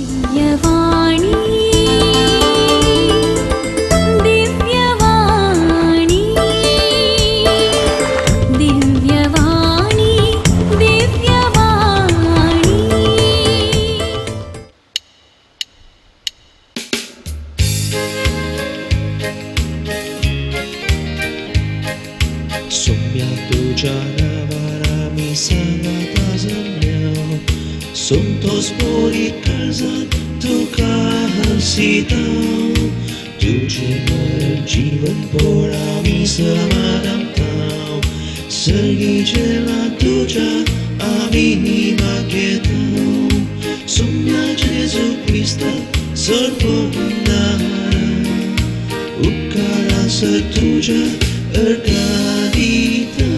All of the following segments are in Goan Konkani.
दिव्यवाणी दिव्यवाणी दिव्यवाणी दिव्यवाणी। सोम्या तुझ्या नावार आमी सांगाता जमल्या, संतोष मोरी काळजात तुका हरसिता. तुझे मरण जीवन पोळ आमी समाधानता, सर्गी जेवा तुझ्या आमी मागेता. सोम्या जेजू क्रिस्ता सर्वोन्नारा, उपकारा सर तुझ्या अर्घा दिता.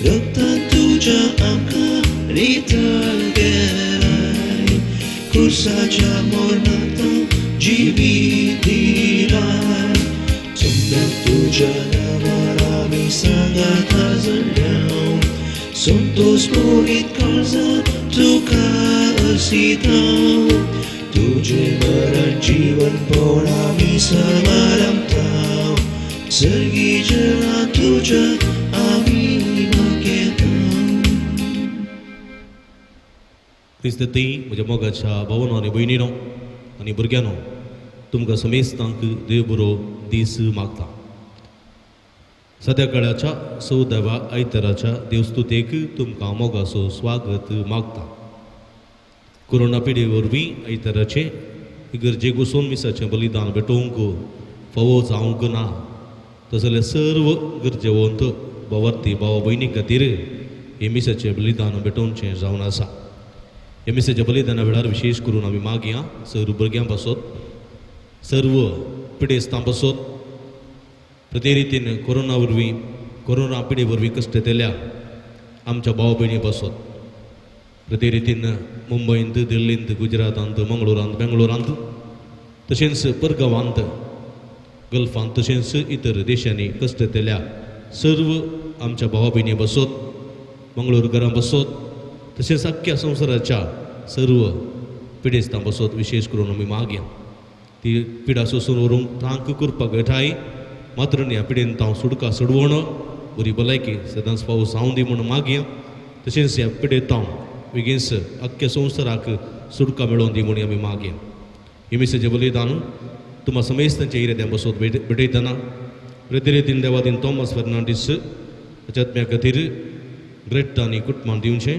रक्तान तुझ्या आमकां नितळ केलाय, खुर्साच्या मरणांत जिवीत दिलाय. सोम्या तुझ्या नांवार आमी सांगाता जल्ल्या, संतोष मोरीत काळजात तुका हरसिता. तुझे मरण जीवन पोळ आमी समारंभता, सर्गी जेवा तुझ्या आमी मागेता. क्रिस्ती म्हज्या मोगाच्या भावानो आनी भयणीनो आनी भुरग्यांनो, तुमकां समेस्तांक देव बरो दीस मागता. सद्या काळाच्या 14व्या आयताराच्या देवस्तुतेक तुमकां मोगाचो स्वागत मागता. कोरोना पिडे वरवीं आयताराचें इगर्जेक वचून मिसाचें बलिदान भेटोवंक फावो जावंक ना, तशें जाल्यार सर्व गरजेवंत भावार्थी भावा भयणी खातीर हें मिसाचें बलिदान भेटोवचें जावन आसा. ह्या मिसाच्या बलिदाना वेळार विशेश करून आमी मागया सर्व भुरग्यां पासत, सर्व पिडेस्तां पासत, प्रति रितीन कोरोना वरवीं कोरोना पिडे वरवीं कश्ट येतल्या आमच्या भाव भयणी पासत, प्रति रितीन मुंबयंत, दिल्लींत, गुजरातांत, मंगळुरांत, बेंगळुरांत, तशेंच परगांवांत, गल्फांत, तशेंच इतर देशांनी कश्ट येतल्या सर्व आमच्या भावा भयणी बसत, मंगळूरकारां बसत, तशेंच अख्ख्या संवसाराच्या सर्व पिडेस्तां बसत विशेश करून आमी मागया. ती पिडा सोसून व्हरूंक तांक करपाक मेळटाय, मात्र ह्या पिडेन हांव सुटका सोडवण बरी भलायकी सदांच पावस जावं दी म्हूण मागया. तशेंच ह्या पिडेंत हांव बेगीनच अख्ख्या संवसाराक सुटका मेळोवन दी म्हूण आमी मागया. ही मिसाचें बलिदान तुमा समेस्तांच्या इराद्यां बसत भेटयतना रेती देवादीन थॉमस फेर्नांडीस हाच्या आत्म्या खातीर ग्रेट आनी कुटुंबान दिवचें,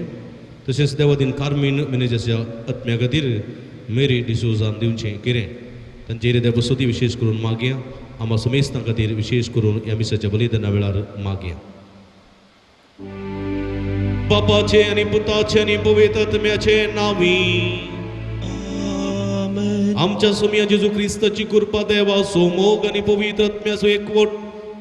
तशेंच देवादीन कार्मीन मॅनेजर्सच्या आत्म्या खातीर मेरी डिसोजान दिवचें कितें तांचे इराद्या बसोती विशेश करून मागया. आमा समेस्तां खातीर विशेश करून ह्या मिसाच्या बलिदाना वेळार मागया. बापाचे आनी पुताचे आनी पवित्र आत्म्याचे नांवी आमेन. आमच्या सोमया जेजू क्रिस्ताची कृपा, देवाचो मोग आनी पवित्र आत्म्याचो एकवट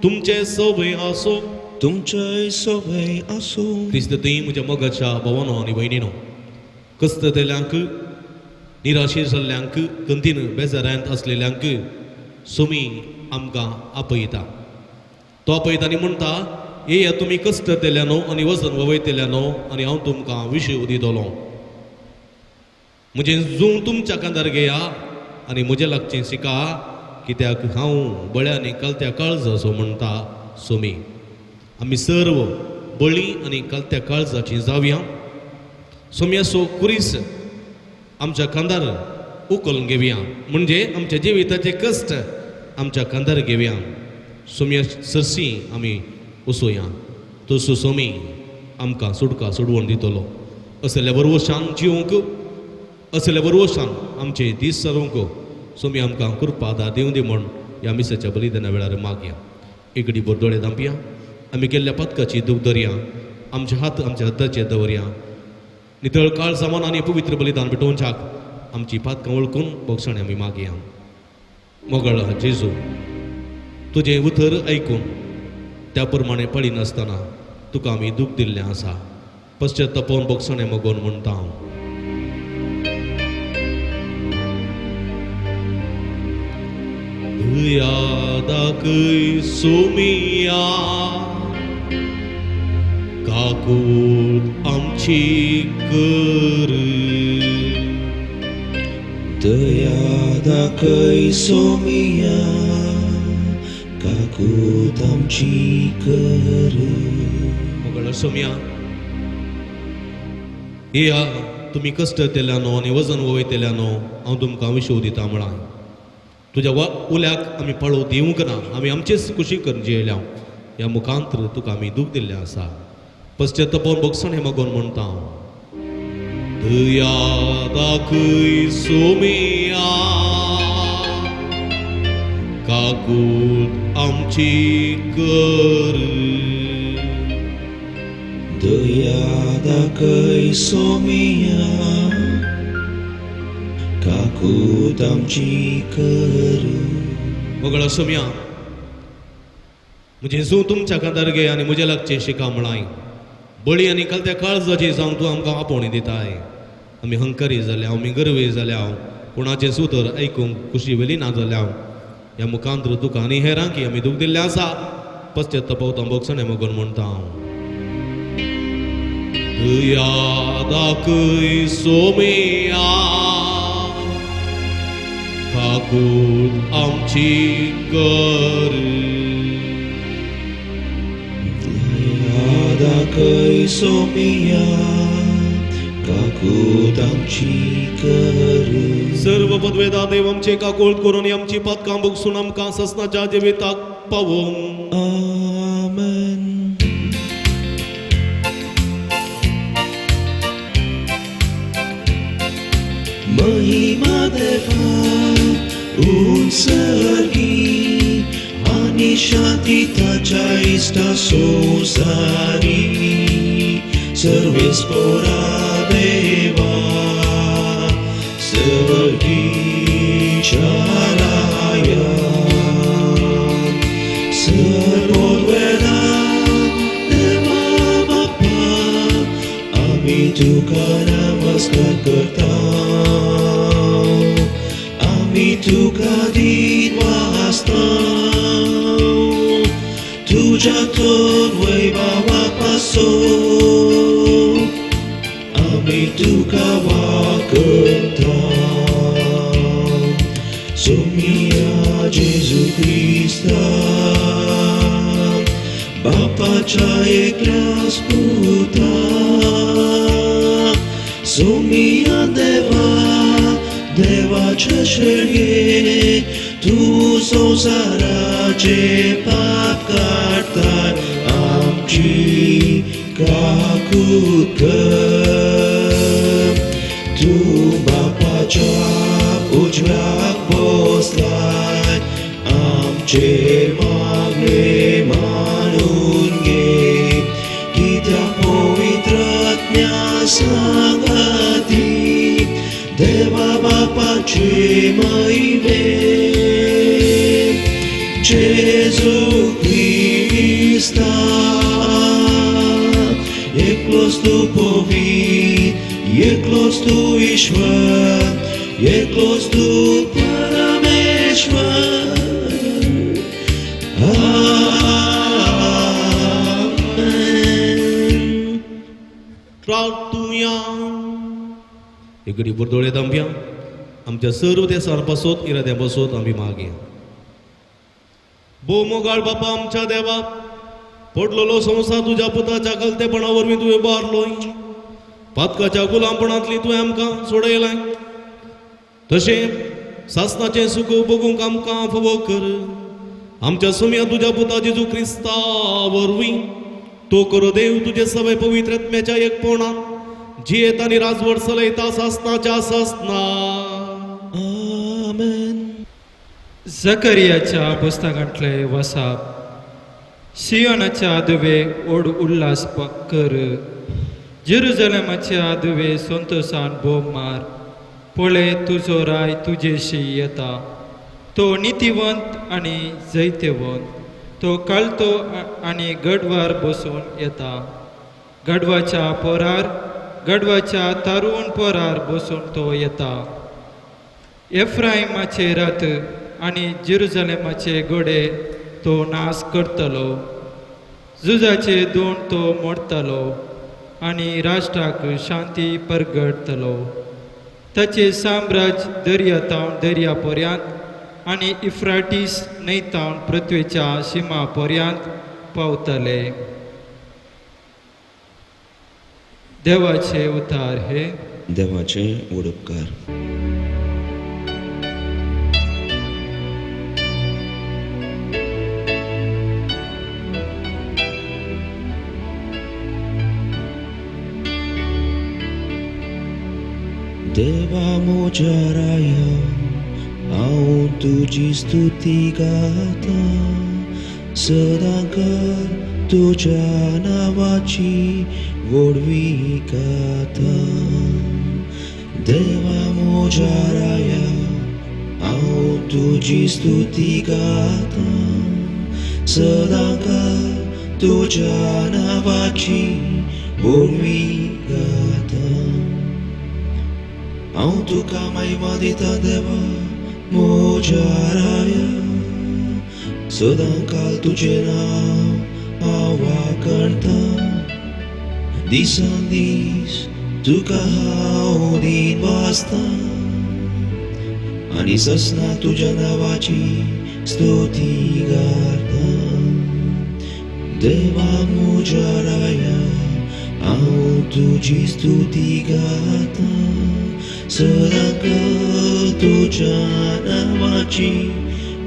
तुमचे सवय आसो. तुमचेय सवय आसूं. क्रिस्त थंय म्हज्या मोगाच्या भावानो आनी भयणीनो, कस्ततेल्यांक, निराशे जाल्ल्यांक, गंदीन बेजारांत आसलेल्यांक सोमी आमकां आपयता. तो आपयता आनी म्हणटा, येया तुमी कश्टतेल्यानो आनी वजन ववयतेल्यानो आनी हांव तुमकां विशय दितलो. म्हजें जूं तुमच्या कांदार घेया आनी म्हजें लागचें शिका, कित्याक हांव बळ्या आनी कलत्या काळजाचो म्हणटा सोमी. आमी सर्व बळी आनी कलत्या काळजाची जावया. सोमयाचो कुरीस आमच्या खांदार उखलून घेवया, म्हणजे आमच्या जिविताचे कश्ट आमच्या खांदार घेवया. सोमया सरशी आमी वसोया, तसो सोमी आमकां सुटका सोडवण दितलो. असल्या बरवशान जिवंक, असल्या बरवशान आमचे दीस सारूंक सोमी आमकां कृपा आदार दिवं दी म्हूण ह्या मिसाच्या बलिदाना वेळार मागया. एकडीभर दोळे धांपया, आमी केल्ल्या पदकाची दूख धरया, आमचे हात आमच्या हाताचेर दवरया. नितळ काळ सामान आनी पवित्र बलिदान भेटोवच्याक आमची पातकां वळखून बोगसाणे आमी मागया. मोगाळ जेजू, तुजें उतर आयकून त्या प्रमाणे पळयनासतना तुका आमी दूख दिल्लें आसा. पश्चातापान बोगसाणे मागोवन म्हणटा हांव. दया दाखय सोमिया, काकूट आमची कर. दया दाखय सोमिया काकूत आमची कर. मोगळ सोमया, येया तुमी कश्ट केल्यानो आनी वजन वयतेल्यानो, हांव तुमकां विशव दिता म्हळां. तुज्या उल्याक आमी पाळो दिवंक ना, आमी आमचेच कुशी करून जियेल्या. ह्या मुखांतर तुका आमी दूख दिल्लें आसा. पश्चातापान भोगसण मागून म्हणटा हांव. दया दाखय सोमिया काकूत आमची कर. दया दाखय सोमिया काकूत आमची कर. मोगळ सोमया, म्हजें जू तुमच्या खांदार घे आनी म्हज्या लागचें शिका म्हळाय. बळी आनी कलत्या काळजाची जावंक तूं आमकां आपोवणी दिताय. आमी हंकारी जाल्या, आमी गर्वी जाल्या, कोणाचें सूतर आयकूंक खुशी वेली ना जाल्या. ह्या मुखांतर तुका आनी हेरांकी आमी दूख दिल्लें आसा. पश्चातापावता भोगसणें मागून म्हणटा हांव. दया दाखय सोमिया काकूत आमची कर. दया दाखय सोमिया काकूत आमची कर. सर्व पदवेदा देव आमचे काकूळ करून आमची पातकां भोगसून आमकां ससनाच्या जिविताक पावोवंक. आमेन. महिमा देवा उंचर्गी आनी शांती ताच्या इश्टा संवसारी. सर्वेस्पोरा देवा सर्वगीच्या राया. सर्वोद्वेदा देवा बाप्पा आमी तुका नमस्कार करता. आमी तुका दिनवासता तुज्या तर वैभवा पासून आमी तुका वाकता. सोमिया जेजू क्रिस्ता बापाच्या एकल्याच पुता. सोमिया देवा देवाच्या शेळये तूं संवसाराचे पाप काडटाय आमची काकूत कर. तूं बापाच्या उजव्याक बसलाय आमचेर मागणे मानून घे. कित्याक पवित्र आत्म्या सांगाती देवा बापाचे महिमे जेजू क्रिस्ता एकलोच तूं पवित्र, एकलोच तूं ईश्वर, एकलोच तूं परमेश्वर. आमेन. प्रार्थुया. एक घडी दोळे दांबया. आमच्या सर्व देसार पासत इराद्या पासत आमी मागया. भोव मोगाळ बापा आमच्या देवा, पडलेलो संवसार तुज्या पुताच्या कलतेपणा वरवीं तुवें बारलोय. पातकाच्या गुलामपणांतली तुवें आमकां सोडयलाय. तशें सासनाचें सुख बगूंक आमकां फावो कर. आमच्या सुम्या तुज्या पुता जेजू क्रिस्ता वरवीं तो करो देव तुजे सवय पवित्र आत्म्याच्या एकपणान जियेत आनी राजवट चलयता सासनाच्या सासना. आमेन. जकरियाच्या पुस्तकांतले वसाप. सियोनाच्या दुवे ओड उल्हास कर, जेरुजलेमाच्या दुवे संतोषान बोब मार. पळय तुजो राय तुजेशी येता, तो नितीवंत आनी जैतेवंत, तो कालतो आनी गडवार बसून येता, गडवाच्या पोरार, गडवाच्या तारून पोरार बसून तो येता. एफ्रायमाचे रथ आनी जेरुजलेमाचे घोडे तो नाश करतलो, झुजाचे दोन तो मोडतलो आनी राष्ट्राक शांती परगटतलो. ताचें साम्राज्य दर्या तावन दर्या पर्यांत आनी इफ्राटीस न्हंय तावन पृथ्वेच्या शिमा पर्यांत पावतले. देवाचे उतार हे. देवाचे वडपकार. देवा म्हज्या राया, हांव तुजी स्तुती गाता, सदांकाळ तुज्या नांवाची व्हडवी गाता. देवा म्हज्या राया, हांव तुजी स्तुती गाता, सदांकाळ तुज्या नांवाची व्हडवी गाता. हांव तुका महिमा दिता देवा म्हज्या राया, सदांकाळ तुजें नांव हांव वाखाणता, दिसान दीस तुका हांव दिन वाचता आनी ससना तुज्या नांवाची स्तुती गाता. देवा म्हज्या राया, हांव तुजी स्तुती गाता, सदांकाळ तुज्या नांवाची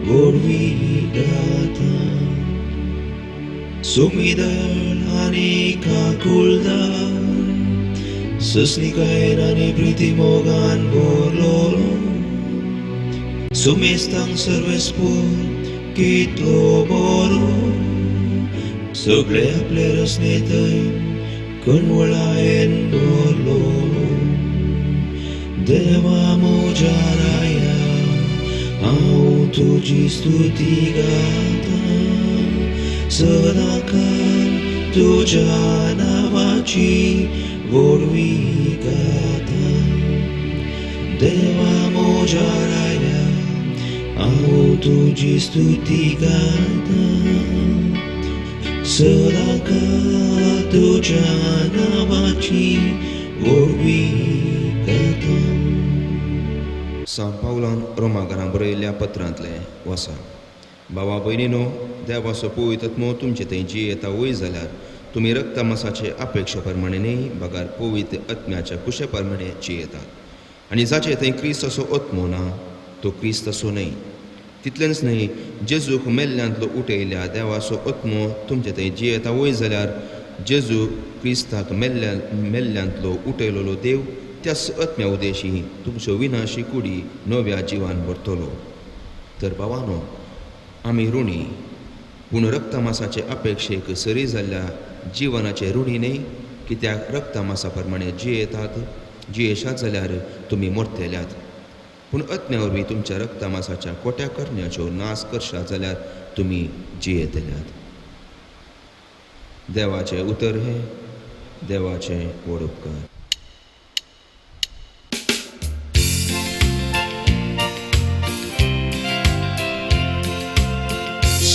व्हडवी गाता. सुमिदळ आनी काकुळदार, सस्निकायेन आनी प्रिती मोगान भरलोलो, सुमेस्तांक सर्वेस्पोर कितलो बरो, सगळे आपले रचनेंतय कणवळायेन भरलोलो. देवा म्हज्या राया, हांव तुजी स्तुती गाता, सदांकाळ तुज्या नांवाची व्हडवी गाता. देवा म्हज्या राया, हांव तुजी स्तुती गाता, सदांकाळ तुज्या नांवाची व्हडवी गाता. सांत पावलान रोमाकारांक बरयल्ल्या पत्रांतलें वाचा. भावा भयणीनो, देवाचो पवित्र आत्मो तुमचे थंय जियेता वय जाल्यार तुमी रक्तमासाचे अपेक्षा प्रमाणे न्हय, बगर पवित्र आत्म्याच्या कुशे प्रमाणे जियेतात. आनी जाचे थंय क्रिस्ताचो आत्मो ना तो क्रिस्ताचो न्हय. तितलेंच न्हय, जेजूक मेल्ल्यांतलो उठयल्या देवाचो आत्मो तुमचे थंय जियेता वय जाल्यार जेजू क्रिस्ताक मेल्ल्यांतलो उठयलेलो देव त्याच आत्म्या उदेशी तुमच्यो विनाशी कुडी नव्या जिवान भरतलो. तर भावानो, आमी ऋणी, पूण रक्तमासाचे अपेक्षेक सरी जाल्ल्या जिवनाचे ऋणी न्हय, कित्याक रक्तमासा प्रमाणे जियेतात जियेशात जाल्यार तुमी मरतल्यात. पूण आत्म्या वरवीं तुमच्या रक्तमासाच्या खोट्या करण्याच्यो नाश करशात जाल्यार तुमी जियेतल्यात. देवाचें उतर हें. देवाचें व्हड उपकार.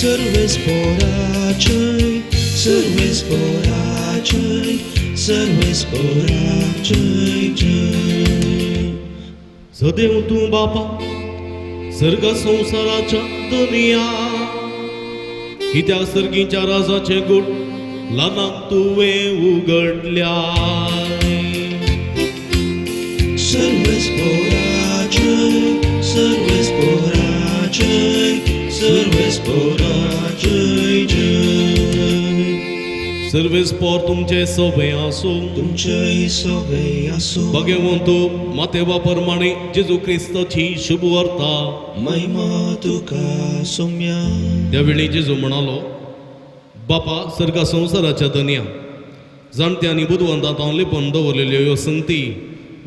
सर्वेस्पोराचय, सर्वेस्पोराचय, सर्वेस्पोराचय जय. सदैव तूं बापा सर्ग संवसाराच्या दुनिया, कित्याक सर्गीच्या राजाचे गुट ल्हानांक तुवें उगडल्या. सर्वेस्पोराचय, सर्वेस्पोराचय, सर्वेस्पोराचय जय. सर्वेस्पोर तुमचे सोबे आसूं, तुमचेय सोबे आसूं. भगवंत मातेवा प्रमाणे जेजू क्रिस्ताची शुभ वार्ता. महिमा तुका सोम्या. त्यावेळी जेजू म्हणालो, बापा सर्गा संवसाराच्या दनया, जाणत्या आनी बुदवंतांत हांव लिपोवन दवरलेल्यो ह्यो संगती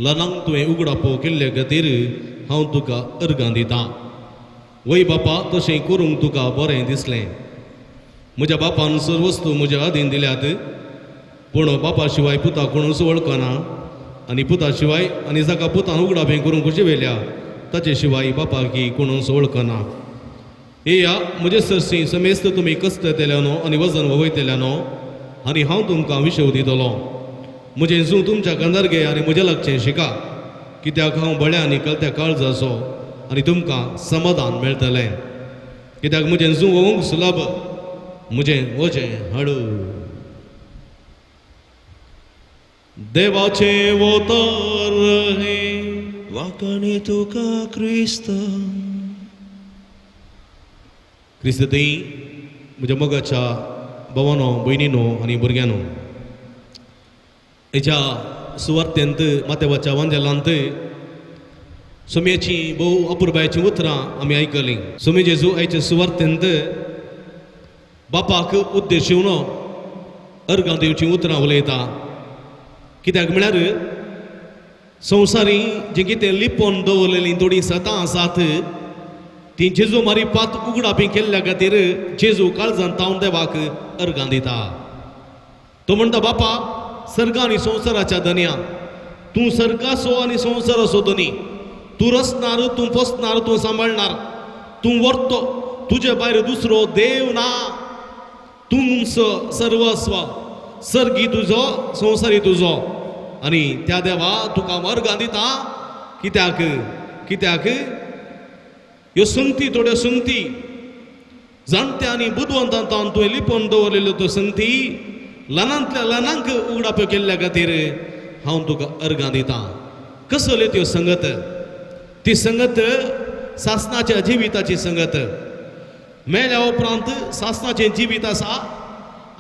ल्हानांक तुवें उगडापो केल्ले खातीर हांव तुका अर्गां दितां. वय बापा, तशें करूंक तुका बरें दिसलें. म्हज्या बापान सर्व वस्तू म्हज्या आदीन दिल्यात, पूण बापा शिवाय पुता कोणूच वळखना, आनी पुता शिवाय आनी जाका पुतान उगडापें करूंक खुशी वेल्या ताचे शिवाय बापाक कोणूच वळखना. येया म्हजे सरशी समेस्त तुमी कश्ट न्हू आनी वजन वयतल्यानो, आनी हांव तुमकां विशव दितलो. म्हजें जूं तुमच्या कांदार घे आनी म्हज्या लागचें शिका, कित्याक हांव बळ्या आनी कळत्या काळजाचो आनी तुमकां समाधान मेळटलें. कित्याक म्हजें जुवोवंक सुलभ, म्हजें वजें हळू. देवाचें वोतर हें. वाखाणी तुका क्रिस्ता. क्रिस्त थंय म्हज्या मोगाच्या भावानो, भयणीनो आनी भुरग्यांनो, हेच्या सुवार्तेंत मातेवाच्या वांजेलांत सोम्याची भोव अपुरबायचीं उतरां आमी आयकलीं. सोमी जेजू आयच्या सुवार्तेंत बापाक उद्देशून अर्गां दिवचीं उतरां उलयता. कित्याक म्हळ्यार संवसारी जें कितें लिपोवन दवरलेलीं थोडीं सतां आसात ती जेजू मारी पात उगडापी केल्ल्या खातीर जेजू काळजान तावन देवाक अर्गां दिता. तो म्हणटा, बापा सर्ग आनी संवसाराच्या धनया, तूं सर्गाचो आनी संवसाराचो धनी, तूं रचणार, तूं पोसणार, तूं सांबाळणार, तूं व्हरतो, तुजे भायर दुसरो देव ना, तूं सर्वस्व, सर्गी तुजो संवसारी तुजो, आनी त्या देवा तुका वर्गां दिता. कित्याक? कित्याक ह्यो संगती थोड्यो संगती जाणट्या आनी बुदवंतांत तुवें लिपोवन दवरलेल्यो त्यो संगती ल्हानांतल्या ल्हानांक उगडाप्यो केल्ल्या खातीर हांव तुका अर्गां दिता. कसल्यो त्यो संगत? ती संगत सासनाच्या जिविताची संगत. मेल्या उपरांत सासनाचें जिवीत आसा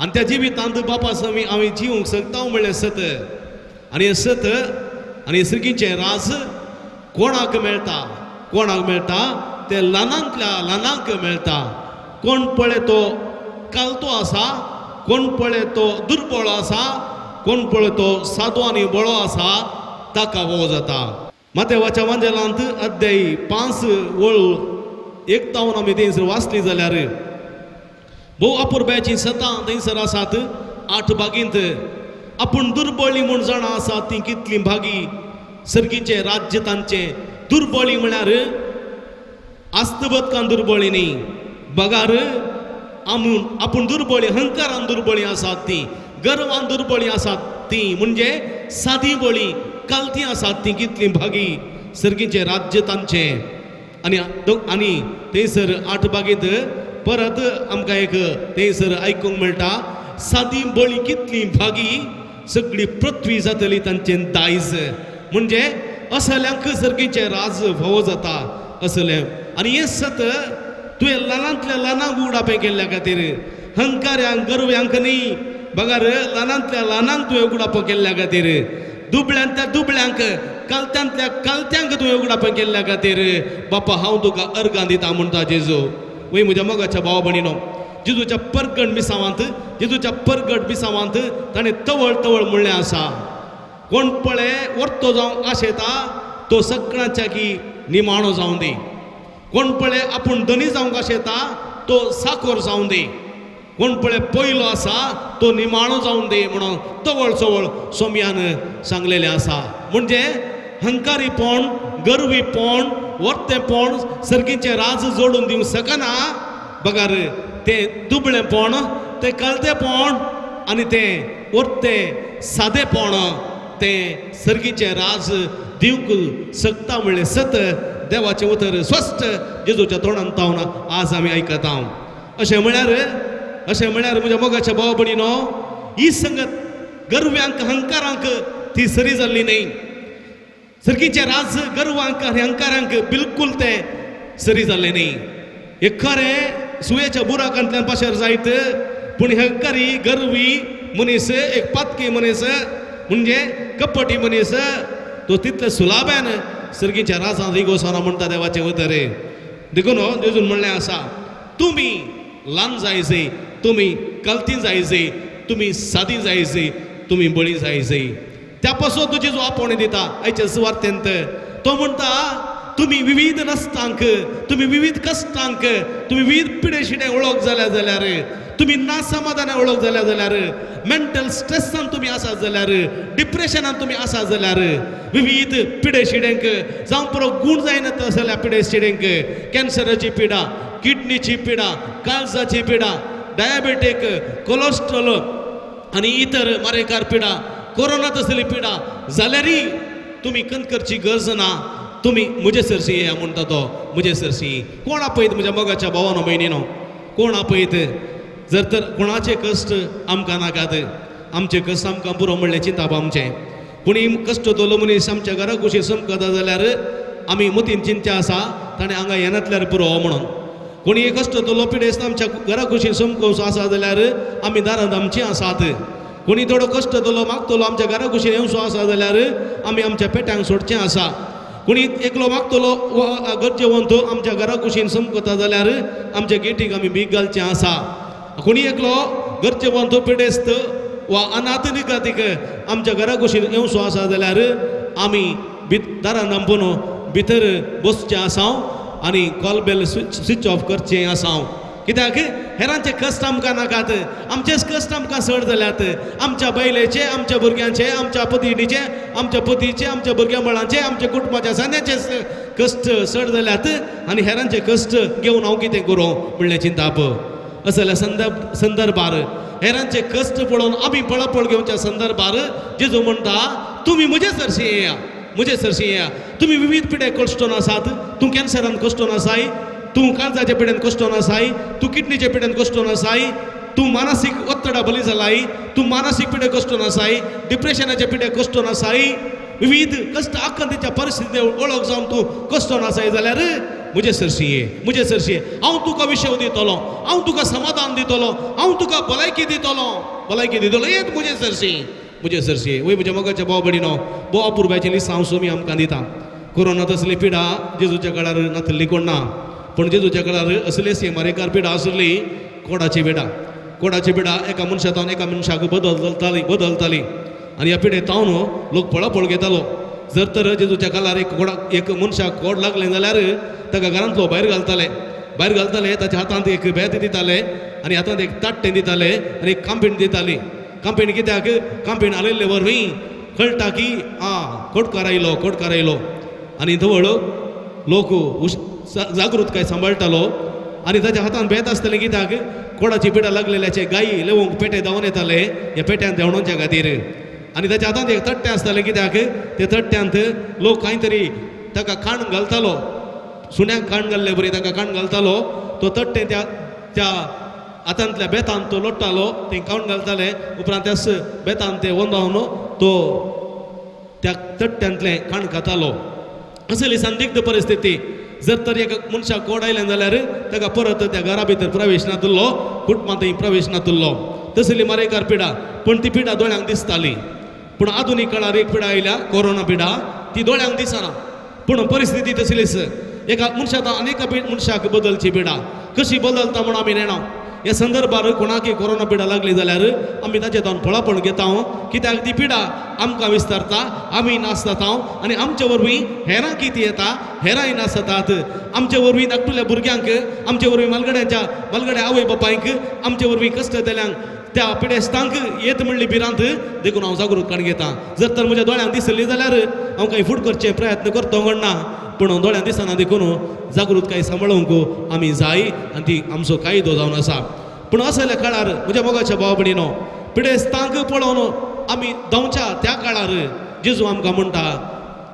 आनी त्या जिवितांत बापा समी आमी जिवंक शकता म्हणलें सत. आनी हें सत आनी सर्गीचें राज कोणाक मेळटा? कोणाक मेळटा? तें ल्हानांतल्या ल्हानांक मेळटा. कोण पळय तो कालतो आसा, कोण पळय तो दुर्बळ आसा, कोण पळय तो सादो आनी बळो आसा, ताका वो जाता. मातेवाच्या वांजेलांत अध्याय 5 वळ 1 तावन आमी थंयसर वाचली जाल्यार भोव अपुरबायेचीं सतां थंयसर आसात. 8 बागींत आपूण दुर्बळी म्हूण जाणां आसात तीं कितलीं भागी, सर्गीचें राज्य तांचें. दुर्बळी म्हळ्यार आस्तबतकान दुर्बळी न्ही, बगार आमून आपूण दुर्बळी, हंकारान दुर्बळी आसात तीं, गर्वान दुर्बळी आसात तीं, म्हणजे सादी बळी कालती आसात तीं कितलीं भागी, सर्गीचें राज्य तांचें. आनी आनी थंयसर 8 बागींत परत आमकां एक थंयसर आयकूंक मेळटा, सादी बळी कितलीं भागी, सगळी पृथ्वी जातली तांचें दायज. म्हणजे असल्यांक सर्गीचें राज फावो जाता असलें. आनी हें सत तुवें ल्हानांतल्या ल्हानांक उगडापें केल्ल्या खातीर, हंकाऱ्यांक गर्व्यांक न्ही, बगार ल्हानांतल्या ल्हानांक तुवें उगडापो केल्ल्या खातीर, दुबळ्यांतल्या दुबळ्यांक, कालत्यांतल्या कालत्यांक तुवें उगडापें केल्ल्या खातीर बापा हांव तुका अर्गां दिता म्हणटा जेजू. वय म्हज्या मोगाच्या भावा भयणीनो, जेजूच्या परगट मिसावांत, जेजूच्या परगट मिसावांत ताणें तवळ तवळ म्हणलें आसा, कोण पळय वर्तो जावंक आशेता तो सगळ्यांच्या की निमाणो जावं दी, कोण पळय आपूण धनी जावंक आशेता तो साकोर जावं दी, कोण पळय पयलो आसा तो निमाणो जावं दी म्हणून तवळ चवळ सोम्यान सांगलेलें आसा. म्हणजे हंकारीपण, गर्वीपण, वर्तेपण सर्गीचें राज जोडून दिवंक शकना, बगार तें दुबळेपण, तें कळतेपण आनी तें वर्तें सादेपण तें सर्गीचें राज दिवंक शकता म्हणलें सत देवाचें उतर स्पश्ट जेजूच्या तोंडान तावन आज आमी आयकता. अशें म्हळ्यार, अशें म्हळ्यार म्हज्या मोगाच्या भाव भयणीनो, ही संगत गर्व्यांक हंकारांक ती सरी जाल्ली न्ही. सर्गीचें राज गर्वांक आनी हंकारांक बिलकूल तें सरी जाल्लें न्ही. हे खरें सुयेच्या बुराकांतल्यान पाशार जायत, पूण हंकारी गर्वी मनीस, एक पातकी मनीस, म्हणजे कपटी मनीस, तो तितले सुलाब्यान सर्गीच्या राजान रिगोसाना म्हणटा देवाचें उतर. देखून जेजून म्हणलें आसा, तुमी ल्हान जायजे, तुमी कलती जायजे, तुमी सादी जायजे, तुमी बळी जायजे. त्या पासून तुजी जो आपोवणी दिता आयच्या सुवार्तेंत तो म्हणटा, तुमी विविध रस्तांक, तुमी विविध कश्टांक, तुमी विविध पिडेशिडे ओळख जाल्या जाल्यार, तुमी नासमाधाना ओळख जाल्या जाल्यार, मेंटल स्ट्रेसान तुमी आसात जाल्यार, डिप्रेशनान तुमी आसात जाल्यार, विविध पिडेशिडेंक जावं पुरो गूण जायना तसल्या पिडेशिडेंक, कॅन्सराची पिडा, किडनीची पिडा, काळजाची पिडा, डायबेटीक, कोलेस्ट्रॉल आनी इतर मारेकार पिडा, कोरोना तसली पिडा जाल्यारय तुमी खंत करची गरज ना, तुमी म्हजे सरशी येया म्हणटा तो. म्हजे सरशी कोण आपयत म्हज्या मोगाच्या भावानो भयणीनो, कोण आपयत? जर तर कोणाचे कश्ट आमकां नाकात, आमचे कश्ट आमकां पुरो म्हणलें चिंताप आमचें. कोणी कश्ट तलो मनीस आमच्या घरा कुशीर समकता जाल्यार आमी मतीन चिंतचें आसा ताणें हांगा येनातल्यार पुरो म्हणून. कोणी कश्ट तलो पिडेस्त आमच्या घरा कुशीर समकोवचो आसा जाल्यार आमी दारांत आमचीं आसात. कोणी थोडो कश्ट तलो मागतलो आमच्या घरा कुशीर येवचो आसा जाल्यार आमी आमच्या पेट्यांक सोडचें आसा. कोणी एकलो मागतलो गरजेवंत आमच्या घरा कुशीन समकता जाल्यार आमच्या गेटीक आमी भीक घालचें आसा. कोणी एकलो गरजेवंत पिडेस्त वा अनाथ निकातीक आमच्या घरा कुशीन येवचो आसा जाल्यार आमी दारान धांपून भितर बसचें आसा आनी कॉलबेल स्विच ऑफ करचें आसा. कित्याक हेरांचे कश्ट आमकां नाकात, आमचेच कश्ट आमकां चड जाल्यात. आमच्या बायलेचे, आमच्या भुरग्यांचे, आमच्या पतिणीचे, आमच्या पतीचे, आमच्या भुरग्यां बाळांचे, आमच्या कुटुंबाच्या सांद्याचे कश्ट चड जाल्यात आनी हेरांचे कश्ट घेवन हांव कितें करूं म्हणलें चिंताप. असल्या संदर्भार हेरांचे कश्ट पळोवन आमी पळापळ घेवच्या संदर्भार जेजू म्हणटा तुमी म्हजे सरशी येया, म्हजे सरशी येया. तुमी विविध पिडे कश्टोन आसात, तूं कॅन्सरान कश्टोन आसाय, तूं काळजाच्या पिड्यान कश्टोन आसाय, तूं किडनीच्या पिड्यान कश्टोन आसाय, तूं मानसीक ಒತ್ತಡ बली जालाय, तूं मानसीक पिडे कश्टोन आसाय, डिप्रेशनाच्या पिडे कश्टोन आसाय, विविध कश्ट आकांतीच्या परिस्थिती वळख जावन तूं कश्टोन आसाय जाल्यार म्हजे सरशी ये, म्हजे सरशी ये. हांव तुका विशय दितलो, हांव तुका समाधान दितलो, हांव तुका भलायकी दितलो, भलायकी दितलो. येत म्हजे सरशी, म्हजे सरशी. वय म्हज्या मोगाच्या भाव भयणीनो, भोव अपुरबायचें लिसांव सुमी आमकां दिता. कोरोना तसली पिडा जेजूच्या काळार नातल्ली कोण ना, पूण जेजूच्या काळार असलेच मारेकार पिडा आसली, कोडाची पिडा. कोडाची पिडा एका मनशांतल्यान एका मनशाक बदलताली बदलताली आनी ह्या पिडे तावन लोक पळापळ घेतालो. जर तर जेजूच्या काळार एक कोडा एक मनशाक कोड लागलें जाल्यार ताका घरांतलो भायर घालताले, भायर घालताले, ताच्या हातांत एक बेत दिताले आनी हातांत एक ताट्टें दिताले आनी एक कांपीण दिताली. कांपीण कित्याक? कांपीण हालयल्ले वरवीं कळटा की आं कोटकार आयलो, कोटकार आयलो. आनी धवळ लोक जागृतकाय सांबाळटालो आनी ताच्या हातांत बेत आसतलें कित्याक? कोडाची पिडा लागलेल्याचे गायी लेवंक पेटे धांवन येताले ह्या पेट्यान देंवणोवच्या खातीर. आनी ताच्या हातांत एक तट्टें आसतालें कित्याक? ते तट्ट्यांत लोक कांय तरी ताका खाण घालतालो, सुण्याक खाण घाल्ले बरी ताका खाण घालतालो. तो तट्टें त्या त्या हातांतल्या बेतान तो लोट्टालो, तें खाण घालताले. उपरांत त्याच बेतान ते वंदावन तो त्या तट्ट्यांतलें खाण खातालो. असली संदिग्ध परिस्थिती. जर तर एका मनशाक कोड आयलें जाल्यार ताका परत त्या घरा भितर प्रवेश नातुल्लो, कुटुंबांतय प्रवेश नातुल्लो. तसली मारेकार पिडा, पूण ती पिडा दोळ्यांक दिसताली. पूण आधुनीक काळार एक पिडा आयल्या, कोरोना पिडा, ती दोळ्यांक दिसना, पूण परिस्थिती तसलीच. एका मनशाक अनेक मनशाक बदलची पिडा कशी बदलता म्हूण आमी नेणा. ह्या संदर्भार कोणाकय कोरोना पिडा लागली जाल्यार आमी ताचे तावन पळापण घेता, कित्याक ती पिडा आमकां विस्तारता, आमी नाश जाता आनी आमचे वरवीं हेरां कितें येता, हेरांय नाश जातात. आमचे वरवीं धाकटुल्या भुरग्यांक, आमचे वरवीं मालगड्यांच्या मालगड्या आवय बापायक, आमचे वरवीं कश्ट जाल्यांक, त्या पिडेस्तांक येत म्हणली भिरांत. देखून हांव जागृतकाण घेता. जर तर म्हज्या दोळ्यांक दिसली जाल्यार हांव कांय फूड करचे प्रयत्न करता म्हणना, पूण दोळ्यांक दिसना देखून जागृतकाय सांबाळूंक आमी जाय आनी ती आमचो कायदो जावन आसा. पूण असल्या काळार म्हज्या मोगाच्या भाव भयणीनो, पिडेस्तांक पळोवन आमी धांवच्या त्या काळार जेजू आमकां म्हणटा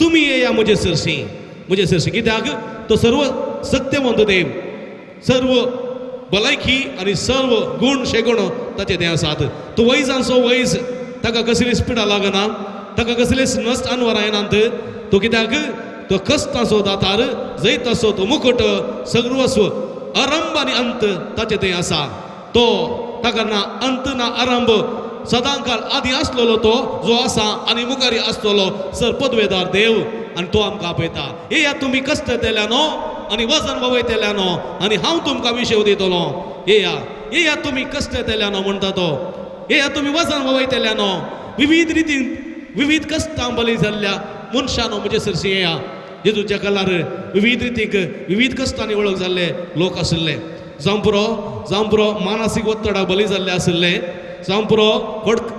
तुमी येया म्हजे सरशी, म्हजे सरशी. कित्याक? तो सर्व सत्यवंत देव, सर्व भलायकी आनी सर्व गूण शेगुण ताचे ते आसात. तो वैजांचो वैज, ताका कसलीच पिडा लागना, ताका कसलीच नश्ट अनवरां येनात. तो कित्याक? तो कश्टाचो दातार, जैताचो तो मुकुट, सर्वस्व आरंभ आनी अंत ताचे ते आसा. तो ताका ना अंत ना आरंभ, सदांकाळ आदी आसलेलो तो जो आसा आनी मुखारी आसतलो सर पदवेदार देव. आनी तो आमकां आपयता, येया तुमी कश्ट केल्यानो आनी वजन वयतल्यानो आनी हांव तुमकां विशेव दितलो. येया येया तुमी कश्ट केल्यानो म्हणटा तो, येया तुमी वजन वयतल्यानो. विविध रितीन विविध कश्टां बली जाल्ल्या मनशानो म्हजे सरशी येया. जेजूच्या काळार विविध रितीक विविध कश्टांनी वळख जाल्ले लोक आशिल्ले. जावं पुरो, जावं पुरो मानसीक ಒತ್ತಡ बली जाल्ले आशिल्ले, जावं पुरो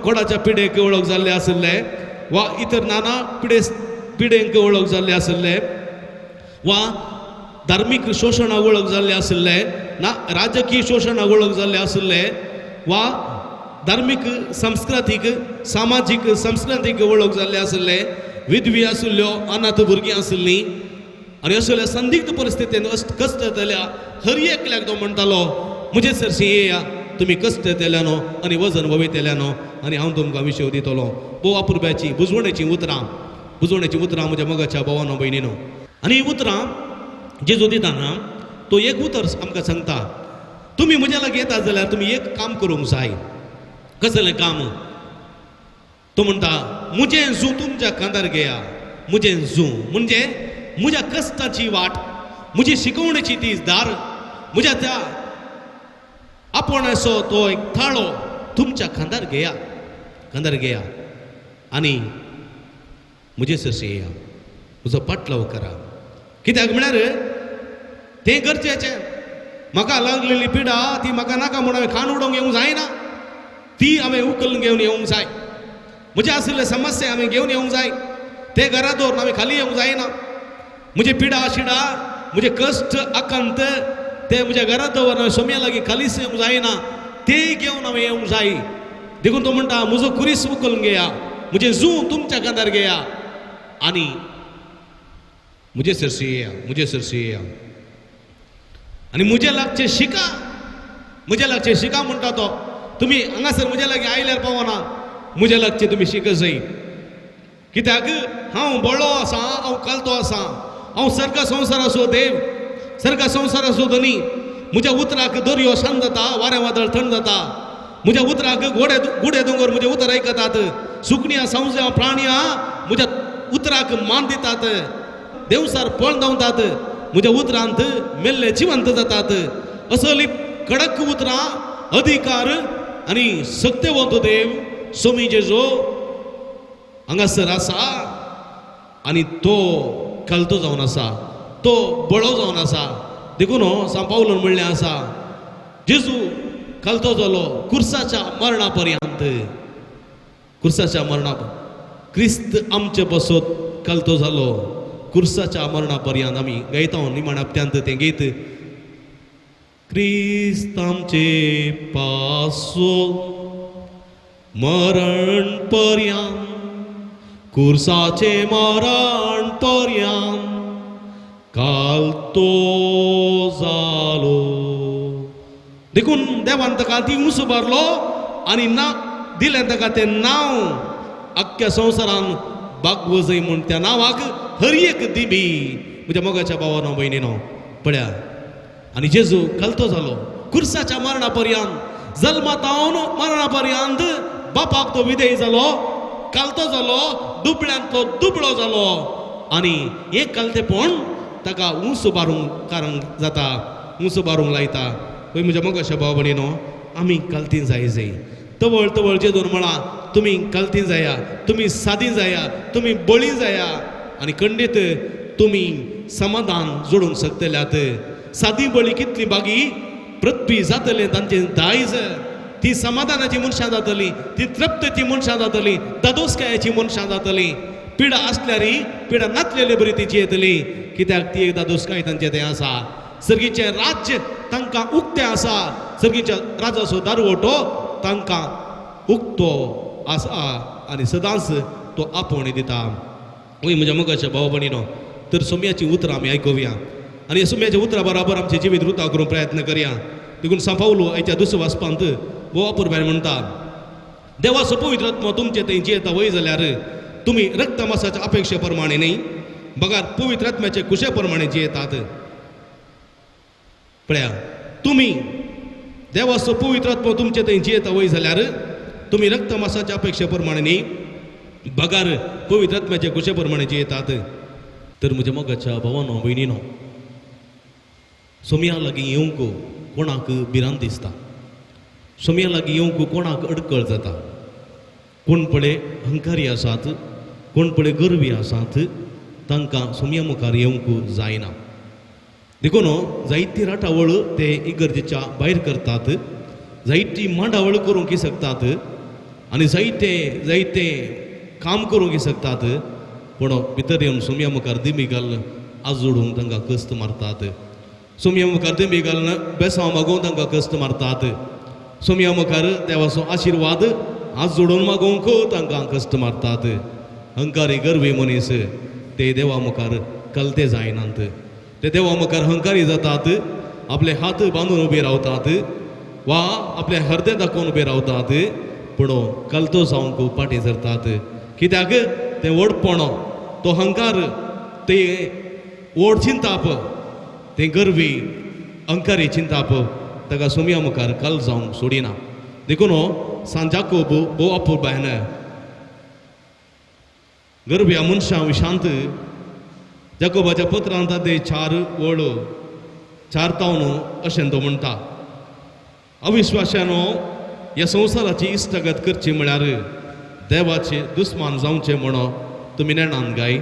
कोडाच्या पिडेक वळख जाल्ले आशिल्ले वा इतर नाना पिडेंक वळख जाल्ले आशिल्ले वा धार्मीक शोशणाक वळख जाल्ले आशिल्ले ना राजकीय शोशणाक वळख जाल्ले आशिल्ले वा धार्मीक सांस्कृतीक सामाजीक संस्कृतीक वळख जाल्ले आशिल्ले. विधवी आशिल्ल्यो, अनाथ भुरगीं आशिल्लीं आनी असल्या संदिग्ध परिस्थितीन कश्ट येतल्या हर एकल्याक तो म्हणटालो, म्हजे सरशी येया, तुमी कश्ट येतल्या न्हू आनी वजन वयतल्या न्हू आनी हांव तुमकां विशय दितलो. भोव अपुरबायेची बुजवणेचीं उतरां, बुजवणेचीं उतरां म्हज्या मोगाच्या भावानो भयणीनो. आनी ही उतरां जेजू दिताना तो एक उतर आमकां सांगता, तुमी म्हज्या लागीं येता जाल्यार तुमी एक काम करूंक जाय. कसलें काम? तो म्हणटा, म्हजें जू तुमच्या खांदार घेया. म्हजें जू म्हणजे म्हज्या कश्टाची वाट, म्हजी शिकवणेची ती दार, म्हज्या त्या आपोवण्याचो तो एक थाळो तुमच्या खांदार घेया, खांदार घेया आनी म्हजे सरशी येया, म्हजो पाटलाव करा. कित्याक म्हळ्यार तें गरजेचें. म्हाका लागलेली पिडा ती म्हाका नाका म्हणून हांवें खाण उडोवंक येवंक जायना, ती हांवें उखलून घेवन येवंक जाय. म्हज्या आशिल्ले समस्या हांवें घेवन येवंक जाय, ते घरा दवरून हांवें खाली येवंक जायना. म्हजे पिडा शिडा, म्हजे कश्ट आकांत ते म्हज्या घरा दवरून हांवें सोम्या लागीं खालीच येवंक जायना, ते घेवन हांवें येवंक जाय. देखून तो म्हणटा, म्हजो खुरीस उखलून घेया, म्हजें जू तुमच्या खांदार घेया आनी म्हजे सरशी येया, म्हजे सरशी येया आनी म्हजे लागचें शिका, म्हजे लागचें शिका म्हणटा तो. तुमी हांगासर म्हज्या लागीं आयल्यार पावना, म्हज्या लागचें तुमी शिक जाय. कित्याक हांव बळो आसा, हांव कालतो आसा, हांव सर्ग संवसाराचो देव, सर्ग संवसाराचो धनी. म्हज्या उतराक दर्यो शांत जाता, वारें वादळ थंड जाता. म्हज्या उतराक गोडे गुडे दोंगर म्हजें उतर आयकतात, सुकण्या संवसार प्राणयां म्हज्या उतराक मान दितात, देवसार पळ धांवतात, म्हज्या उतरांत मेल्ले जिवंत जातात. असली कडक उतरां, अधिकार आनी सक्तेवंत देव सोमी जेजो हांगासर आसा आनी तो कलतो जावन आसा, तो बळो जावन आसा. देखून सांव पावलून म्हणलें आसा, जेजू कलतो जालो कुर्साच्या मरणा पर्यंत, कुर्साच्या मरणा. क्रिस्त आमचे बसत कलतो जालो कुर्साच्या मरणा पर्यंत. आमी गायता निमाण हप्त्यांत तें गीत, क्रिस्त आमचे पासो मरण पर्यंत, कुर्साचे मरण पर्यंत काल तो जालो. देखून देवान ताका ती उंच उबारलो आनी ना दिलें ताका तें नांव आख्ख्या संवसारान बागवजय म्हूण त्या नांवाक हर एक दिबी. म्हज्या मोगाच्या भावानो भयणीनो पळया, आनी जेजू कलतो जालो कुर्साच्या मरणा पर्यंत, जल्मातावन मरणा पर्यंत बापाक तो विधेय जालो, कालतो जालो, दुबळ्यांतलो दुबळो जालो. आनी एक कालतेपण ताका उंच उबारूंक कारण जाता, उंच उबारूंक लायता. पळय म्हज्या मोगाच्या भाव भयणीनो, आमी कालतीं जाय जाय. तवळ तवळ जेजून म्हळां, तुमी कालतीं जाया, तुमी सादी जाया, तुमी बळी जाया आनी खंडीत तुमी समाधान जोडूंक शकतल्यात. सादी बळी कितली बागी पृथ्वी जातलें तांचें दायज, ती समाधानाची मनशां जातली, ती तृप्तेची मनशां जातली, दादोसकायेची मनशां जातली. पिडा आसल्यार पिडा नातलेले बरी ती जियेतली, कित्याक ती एक दादोसकाय तांचें तें आसा. सर्गीचें राज्य तांकां उक्तें आसा, सर्गीच्या राजाचो दारवटो तांकां उक्तो आसा आनी सदांच तो आपोवणी दिता. वय म्हज्या मोगाच्या भाव भयणीनो, तर सोम्याचीं उतरां आमी आयकुया आनी सोम्याच्या उतरां बराबर आमचें जिवीत रुता करूंक प्रयत्न करया. देखून सांव पावलू आयच्या दुसऱ्या वाचपांत भोव अपुरबायेन म्हणटा, देवाचो पवित्र आत्मो तुमचे थंय जियेता वय जाल्यार तुमी रक्तमासाच्या अपेक्षे प्रमाणे न्हय, बगार पवित्र आत्म्याचे कुशे प्रमाणे जियेतात. पळया, तुमी देवाचो पवित्र आत्मो तुमचे थंय जियेता वय जाल्यार तुमी रक्तमासाच्या अपेक्षे प्रमाणे न्हय, बगार पवित्र आत्म्याचे कुशे प्रमाणे जियेतात. तर म्हज्या मोगाच्या भावानो भयणीनो, सोम्या लागीं येवंक कोणाक भिरांत दिसता, सोम्या लागीं येवंक कोणाक अडकळ जाता. कोण पळय अहंकारी आसात, कोण पळय गर्वी आसात, तांकां सोम्या मुखार येवंक जायना. देखून जायती राटावळ ते इगर्जेच्या भायर करतात, जायती मांडावळ करूंक शकतात आनी जायते जायते काम करूंक शकतात, पूण भितर येवन सोम्या मुखार दिमी घालून आजोडूंक तांकां कश्ट मारतात. सोम्या मुखार दिमी घालून बेसांव मागोवंक तांकां कश्ट मारतात. सोम्या मुखार देवाचो आशिर्वाद हात जोडून मागोवंक तांकां कश्ट मारतात. हंकारी गर्वी मनीस ते देवा मुखार कलते जायनात, ते देवा मुखार हंकारी जातात, आपले हात बांदून उबे रावतात वा आपले हृदय दाखोवन उबे रावतात, पूण कलतो जावंक फाटीं सरतात. कित्याक तें व्हडपण, तो हंकार, ते व्हड चिंताप, तें गर्वी अंकारी चिंताप ताका सोमया मुखार कल जावंक सोडिना. देखून सांत जाकोब भोव अपुरबायन गर्व्या मनशां विशांत जाकोबाच्या पत्रांत ते 4:4 तावन अशें तो म्हणटा, अविश्वाशानो ह्या संवसाराची इश्टागत करची म्हळ्यार देवाचे दुस्मान जावचे म्हणून तुमी नेणान गाय.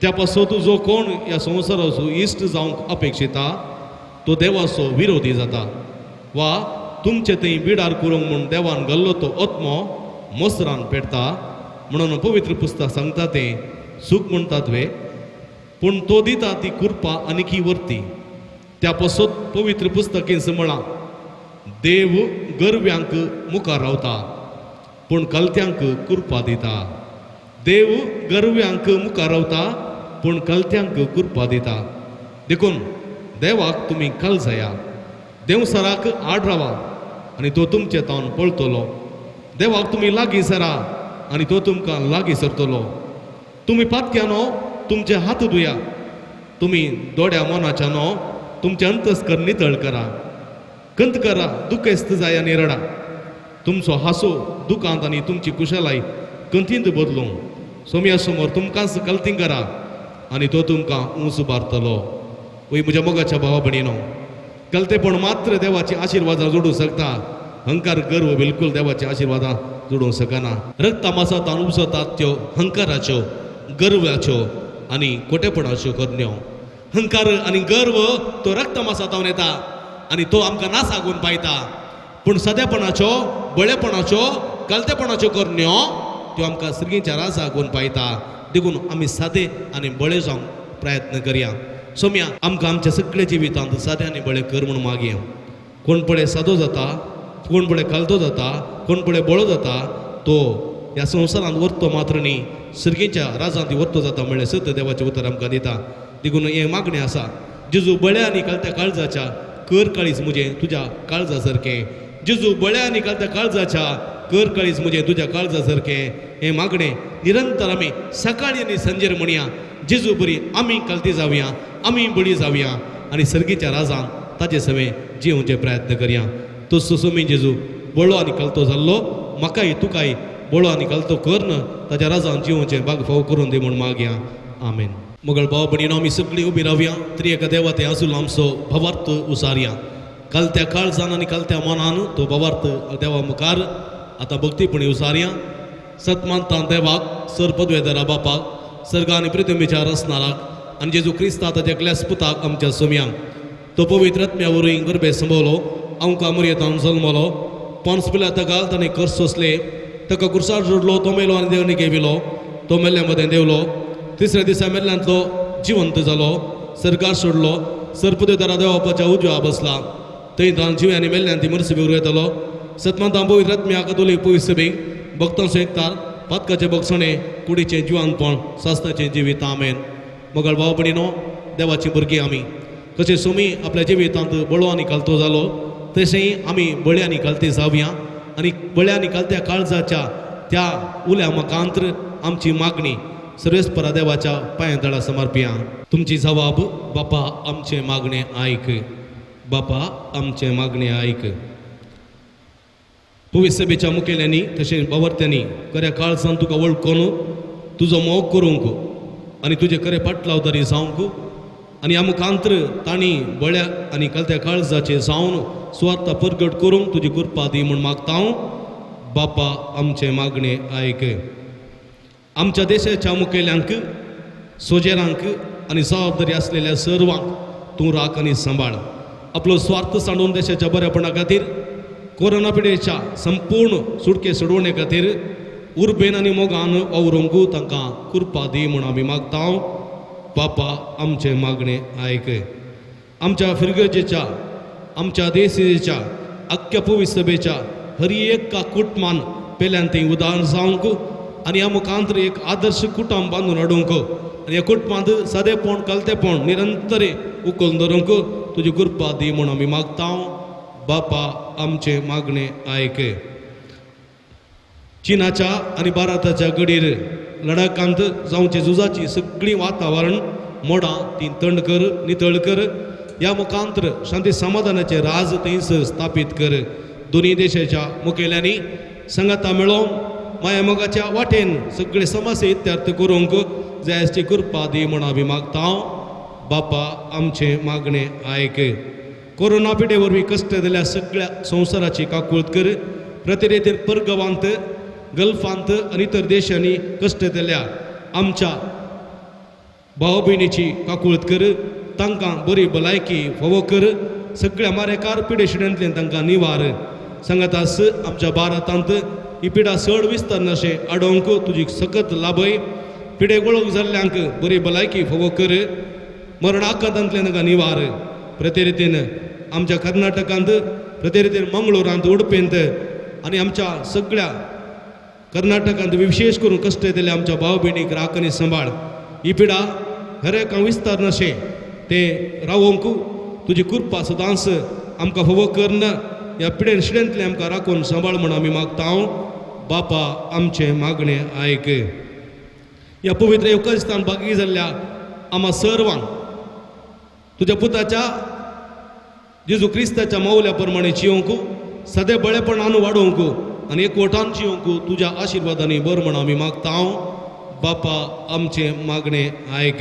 त्या पासत जो कोण ह्या संवसाराचो इश्ट जावंक अपेक्षिता तो देवाचो विरोधी जाता वा तुमचे थंय बिडार करूंक म्हूण देवान घाल्लो तो आत्मो मोसरान पेटता म्हणून पवित्र पुस्तक सांगता तें सूख म्हणटात वे, पूण तो दिता ती कृपा आनीकी वरती. त्या पासत पवित्र पुस्तकेन म्हळां, देव गर्व्यांक मुखार रावता पूण कलत्यांक कृपा दिता. देव गर्व्यांक मुखार रावता पूण कलत्यांक कृपा दिता. देखून देवाक तुमी कल जाया, देवसराक आड रावा आनी तो तुमचे तावन पळतलो. देवाक तुमी लागीं सरा आनी तो तुमकां लागीं सरतलो. तुमी पातक्यानो तुमचे हात धुया, तुमी दोड्या मनाच्यानो तुमचे अंतस्कर नितळ करा. कंत करा, दुखेस्त जाय आनी रडा. तुमचो हांसो दुकांत आनी तुमची कुशलाय कंतींत बदलूं. सोमया समोर तुमकांच कलतीं करा आनी तो तुमकां उंच उबारतलो. वय म्हज्या मोगाच्या भावा भयणीनो, कलतेपण मात्र देवाची आशिर्वादां जोडूंक शकता, हंकार गर्व बिलकुल देवाची आशिर्वादां जोडूंक शकना. रक्ता मासांत उपसतात त्यो हंकाराच्यो, गर्वाच्यो आनी कोटेपणाच्यो करण्यो. हंकार आनी गर्व तो रक्ता मासांत येता आनी तो आमकां नासागून पायता, पूण सादेपणाच्यो, बळेपणाच्यो, कलतेपणाच्यो करण्यो त्यो आमकां सर्गीच्या राजागून पायता. देखून आमी सादे आनी बळे जावंक प्रयत्न करया. सोम्या आमकां आमच्या सगळ्या जिवितांत सादे आनी बळे कर म्हूण मागया. कोण पळय सादो जाता, कोण पळय कलतो जाता, कोण पळय बळो जाता, तो ह्या संवसारांत वर्तो मात्र न्ही, सर्गीच्या राजांत वर्तो जाता म्हणलें सत देवाचें उतर आमकां दिता. देखून हें मागणें आसा, जेजू बळ्या आनी कलत्या काळजाच्या कर काळीज म्हजें तुज्या काळजा सारकें. जेजू बळ्या आनी कलत्या काळजाच्या कर काळीज म्हजें तुज्या काळजा सारकें. हें मागणें निरंतर आमी सकाळी आनी सांजेर म्हणया. जेजू बरी आमी कलती जावया, आमी बळी जावया आनी सर्गीच्या राजान ताजे सवें जिवचे प्रयत्न करया. तो सुसुमी जेजू बळो आनी कलतो जाल्लो, म्हाकाय तुकाय बळो आनी कलतो करन ताज्या राजान जिवचे बाग फाव करून दी म्हूण मागया. आमेन. मगळ भाव भयणीनो, आमी सगळीं उबी रावया. त्रिएका देवा ते आसूल आमचो भावार्थ उसारया. कलत्या काळजान आनी कलत्या मनान तो भावार्थ देवा मुखार आतां भक्तीपणी उसारया. सतमानतान देवाक, सर पदवेदारा बापाक, सर्ग आनी पृथ्वीच्या रचणाराक आनी जेजू क्रिस्ता ताच्या एकल्याच पुताक आमच्या सोम्यांक, तो पवित्र आत्म्या वरवीं गर्भे संभवलो, आमकां मुरयेतान जल्मलो, पोन्स पिलाता घाल ताणें कर सोंसले, ताका कुर्सार जोडलो, तो मेलो आनी देवनी घेविलो, तो मेल्ल्या मदें देवलो, तिसऱ्या दिसा मेल्ल्यांतलो जिवंत जालो, सर्गार सोडलो, सर्पदेवदारा देवापाच्या उजव्या बसला, थंय तान जिवे आनी मेल्ल्यान ती मर्सी बिवरू येतलो. सतमानतां पवित्र आत्म्या कतोलीक पवित्र सभेक, भक्तांचो एकतार, पातकाचें भोगसणें, कुडीचें जिवानपण, सासणाचें जिवीत. आमेन. मगळ भाव भयणीनो, देवाचीं भुरगीं आमी कशें सोमी आपल्या जिवितांत बळो आनी कलतो जालो, तशेंय आमी बळी आनी कलते जावया आनी बळ्या आनी कलत्या काळजाच्या त्या उल्या मकांत्र आमची मागणी सर्वेस्परा देवाच्या पांया तळा समर्पया. तुमची जवाब, बापा आमचें मागणें आयक, बापा आमचें मागणें आयक. पवित्र सभेच्या मुखेल्यांनी तशेंच बावर्त्यांनी खऱ्या काळजान तुका वळखून तुजो मोग करूंक आनी तुजे खरे पाटलावदारी जावंक आनी आमकांत्र तांणी बळ्या आनी कलत्या काळजाचे जावन सुवार्थ परगट करूंक तुजी कृपा दी म्हूण मागता हांव. बापा आमचें मागणें आयक. आमच्या देशाच्या मुखेल्यांक, सोजेरांक आनी जबाबदारी आसलेल्या सर्वांक तूं राख आनी सांबाळ. आपलो स्वार्थ सांडून देशाच्या बऱ्यापणा खातीर, कोरोना पिडेच्या संपूर्ण सुटके सोडवणे खातीर उर्बेन आनी मोगान वावरूंक तांकां कृपा दी म्हूण आमी मागता. बापा आमचें मागणें आयक. आमच्या फिरगर्जेच्या, आमच्या देशेच्या, आख्ख्या पवित्र सभेच्या हर एका कुटुंबान पेल्यान थंय उदाहरण जावंक आनी ह्या मुखांतर एक आदर्श कुटुंब बांदून हाडूंक आनी ह्या कुटुंबांत सादेपण कलतेपण निरंतर उखलून धरूंक तुजी कृपा दी म्हूण आमी मागता. बापा आमचें मागणें आयक. चीनाच्या आनी भारताच्या गडीर लडाखांत जावचे झुजाची सगळीं वातावरण मोडां ती थंड कर, नितळ कर. ह्या मुखांतर शांती समाधानाचे राज थंयसर स्थापीत कर. दोनी देशाच्या मुखेल्यांनी संगता मेळोवन माया मोगाच्या वाटेन सगळे समस्या इत्यर्थ करूंक जायची कृपा दी म्हूण आमी मागता. बापा आमचें मागणें आयक. कोरोना पिडे वरवीं कश्ट दिल्या सगळ्या संवसाराची काकूळत कर. प्रतिरेतीर परगवांत, गल्फांत आनी इतर देशांनी कश्ट दिल्या आमच्या भाव भयणीची काकूळत कर. तांकां बरी भलायकी फावो कर. सगळ्या मारेकार पिडेशिड्यांतल्यान तांकां निवार. सांगातास आमच्या भारतांत ही पिडा चड विस्तारनाशें आडोवंक तुजी सकत लाभय. पिडे वळख जाल्ल्यांक बरी भलायकी फावो कर. मरणाकांतांतल्यान तांकां निवार. प्रतिरितीन आमच्या कर्नाटकांत, प्रतिरितीन मंगळूरांत, उडपेंत आनी आमच्या सगळ्या कर्नाटकांत विशेष करून कश्ट दिले आमच्या भाव भयणीक राख आनी सांबाळ. ही पिडा हर एका विस्तार नाशें तें रावोवंक तुजी कृपा सदांच आमकां फावो करन ह्या पिडेन शिडेंतलें आमकां राखून सांबाळ म्हूण आमी मागता. बापा आमचें मागणें आयक. ह्या पवित्र येवकारिस्तान भागी जाल्ल्या आमा सर्वांक तुज्या पुताच्या जेजू क्रिस्ताच्या मावल्या प्रमाणे जियोंक, सदे बळेपणान वाडोवंक आनी एकवटान जियोंक तुज्या आशिर्वादांनी बर म्हूण आमी मागता. बापा आमचें मागणें आयक.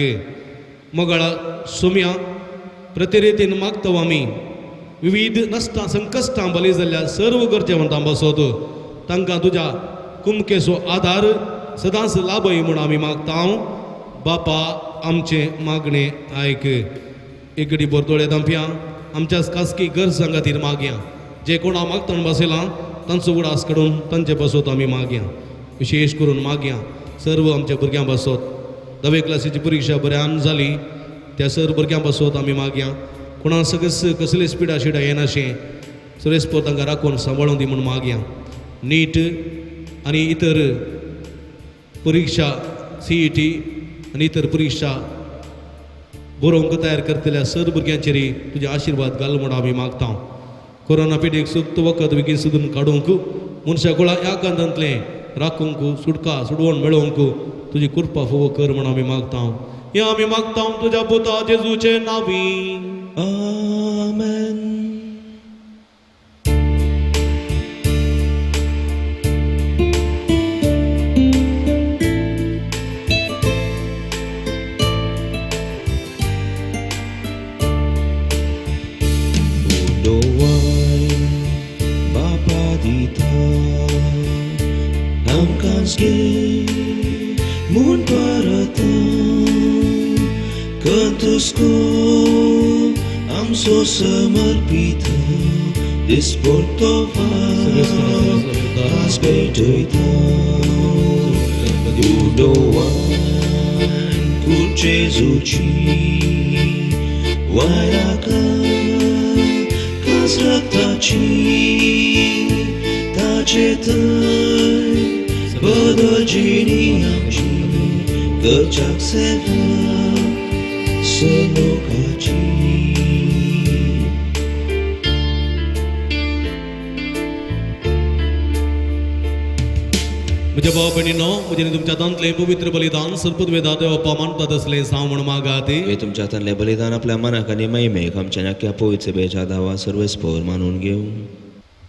मोगाळा सोम्या प्रतिरेतीन मागता आमी विविध नश्टां संकश्टां बली जाल्ल्या सर्व गरजेवंतां बसत तांकां तुज्या कुमकेचो आदार सदांच लाभय म्हूण आमी मागता. बापा आमचें मागणें आयक. एकडी बोरतोळे दांपया आमच्या खासगी गरजां खातीर मागया. जे कोणा मागतना बसयलां तांचो उडास काडून तांचे बसत आमी मागया. विशेष करून मागया सर्व आमच्या भुरग्यां बसत. धावे क्लासीची परिक्षा बऱ्यान जाली त्या सर्व भुरग्यां बसत आमी मागया. कोणा सगळेच कसलीच पिडा शिडा येनाशें सुरेशपोर तांकां राखून सांबाळून दी म्हूण मागया. नीट आनी इतर परिक्षा CET आनी इतर परिक्षा बरोवंक तयार करतल्या सर्व भुरग्यांचेर तुजे आशिर्वाद घाल म्हूण आमी मागता. कोरोना पिडेक सुक्त वखद बेगीन सोदून काडूंक मनशा गोळा ह्या कांतांतलें राखूंक सुटका सुडवण मेळोवंक तुजी कृपा फावो कर म्हूण आमी मागता. हें आमी मागता तुज्या पुता जेजूचे नांवी. आमेन. Mun parata Cantusco amso samarpita Disportova aspeitoita Udoan cu Jezuci Wairaka kasraktaci Tacetai Badajini amci Kăceac se va să nu caci. म्हज्या भाव भयणीनो, म्हजें तुमच्या हातांतलें पवित्र बलिदान सर्पवेदा देवप्पा मानतात असलें जावं म्हूण मागात. हे तुमच्या हातांतलें बलिदान आपल्या मनाक आनी महिमेक आमच्या नाक्या पवित्र बेच्या धावा सर्वेस्पोर मानून घेवं.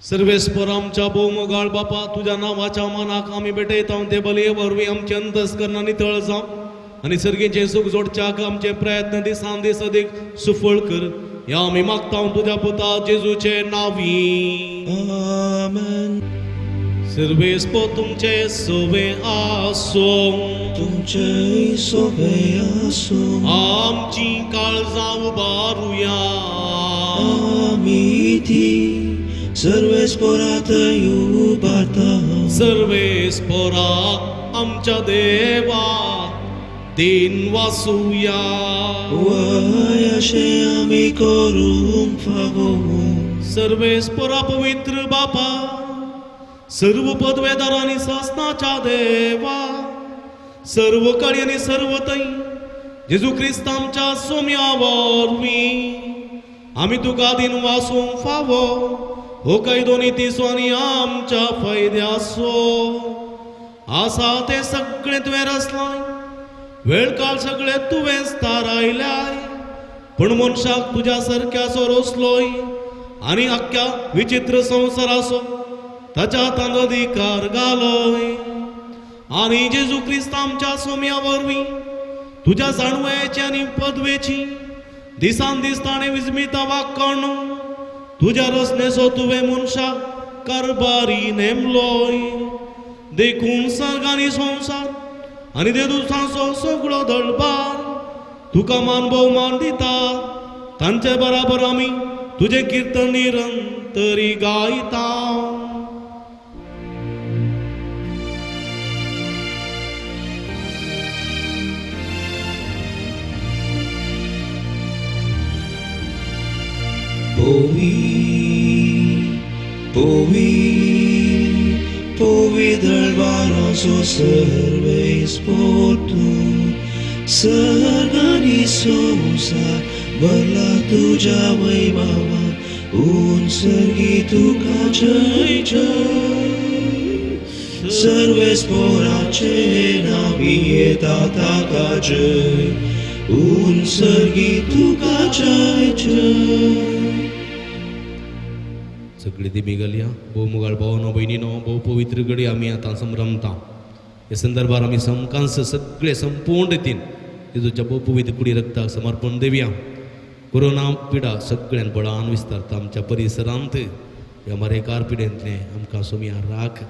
सर्वेस्पर आमच्या भोवमोगाळ बापा, तुज्या नांवाच्या मानाक आमी भेटयता ते बलये वरवीं आमचें अंतस्करण नितळ जावं आनी सर्गीचें सूख जोडच्याक आमचे प्रयत्न दिसान दीस अदीक सुफळ कर. ह्या आमी मागता तुज्या पुता जेजूचे नांवी. आमेन. सर्वेस्पर तुमचे सोवे आसूं. तुमचे सोवे आसूं. आमची काळजां उबारुया. आमी ती सर्वेस्परात उबारता. सर्वेस्पराक आमच्या देवा दिन वासुया. वय अशें आमी करूंक फावो. सर्वेस्परा पवित्र बापा, सर्व पदवेदार आनी सासनाच्या देवा सर्व काळी आनी सर्व थंय जेजू क्रिस्त आमच्या सोम्या वरवीं आमी तुका दिन वासूंक फावो हो कायदो नितीचो आनी आमच्या फायद्याचो आसा तें सगळें तुवें रचलां वेळ काळ सगळें तुवेंच थारायल्याय पूण मनशाक तुज्या सारक्याचो रचलोय आनी आख्ख्या विचित्र संवसाराचो ताच्या हातांत अधिकार घालोय आनी जेजू क्रिस्त आमच्या सोम्या वरवीं तुज्या जाणवयाची आनी पदवेची दिसान दीस ताणें विजमिता वाकण तुज्या रचनेचो तुवें मनशाक कारभारी नेमलोय देखून सर्ग आनी संवसार आनी देदुसांचो सगळो दळबार तुका मान भोवमान दिता तांचे बराबर आमी तुजें किर्तन निरंतरी गायता. Povi, povi, povi दळबाराचो सर्वेस पोतू सर्ग आनी संवसार भरला तुज्या वैभवान उंचगी तुका जय जय सर्वेस पोराचे नावी येता ताका जय उंचगी तुका जय जय. सगळी दिमी घालया भोव मुगाळ भावनो भयणीनो भोव पवित्र घडी आमी आतां संभ्रमता ह्या संदर्भार आमी समकांस सगळे संपूर्ण रितीन जेजूच्या भोव पवित्र कुडी रक्ताक समर्पण दिवया. कोरोना पिडा सगळ्यान बळान विस्तारता आमच्या परिसरांत ह्या मारेकार पिडेंतलें आमकां सोमया राख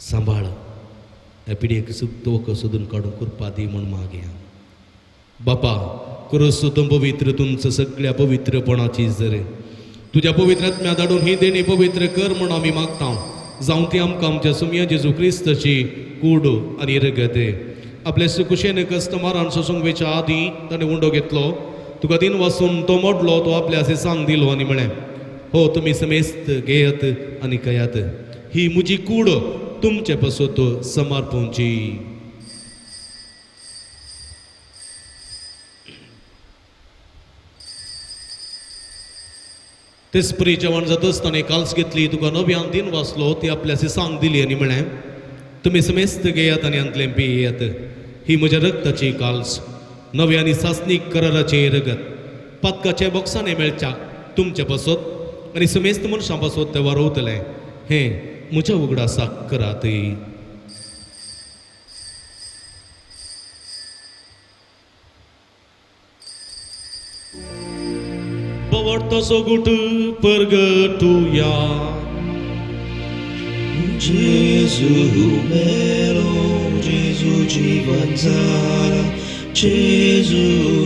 सांबाळ ह्या पिडयेक सुक्त वखद सोदून काडून कृपा दी म्हूण मागया. बापा क्रोस तूं पवित्र तुमचं सगळ्या पवित्रपणाची जर तुज्या पवित्र आत्म्या धाडून ही देणी पवित्र कर म्हूण आमी मागता जावं ती आमकां आमच्या सुमया जेजू क्रिस्ताची कूड आनी रगत. आपले सुकुशेन कश्ट मारान सोसूंक वेच्या आदीं ताणें उंडो घेतलो तुका दिन वासून तो मोडलो तो आपल्या सांग दिलो आनी म्हळें हो तुमी समेस्त घेयात आनी खायात ही म्हजी कूड तुमचे पासत समर्पणची. तेचपरी जेवण जातच ताणें काल्स घेतली तुका नव्यान दिन वाचलो ती आपल्या सांग दिली आनी म्हळें तुमी समेस्त घेयात आनी हांतलें पियेयात ही म्हज्या रक्ताची काल्स नव्या आनी सासणीक कराराचें रगत पातकाच्या बोक्सांनी मेळच्याक तुमचे पासत आनी समेस्त मनशां पासत तें वारोवतलें हें म्हज्या उगडासाक करात. तसो गुट परगटुया जेजू मेलो जेजू जीवन जाला जेजू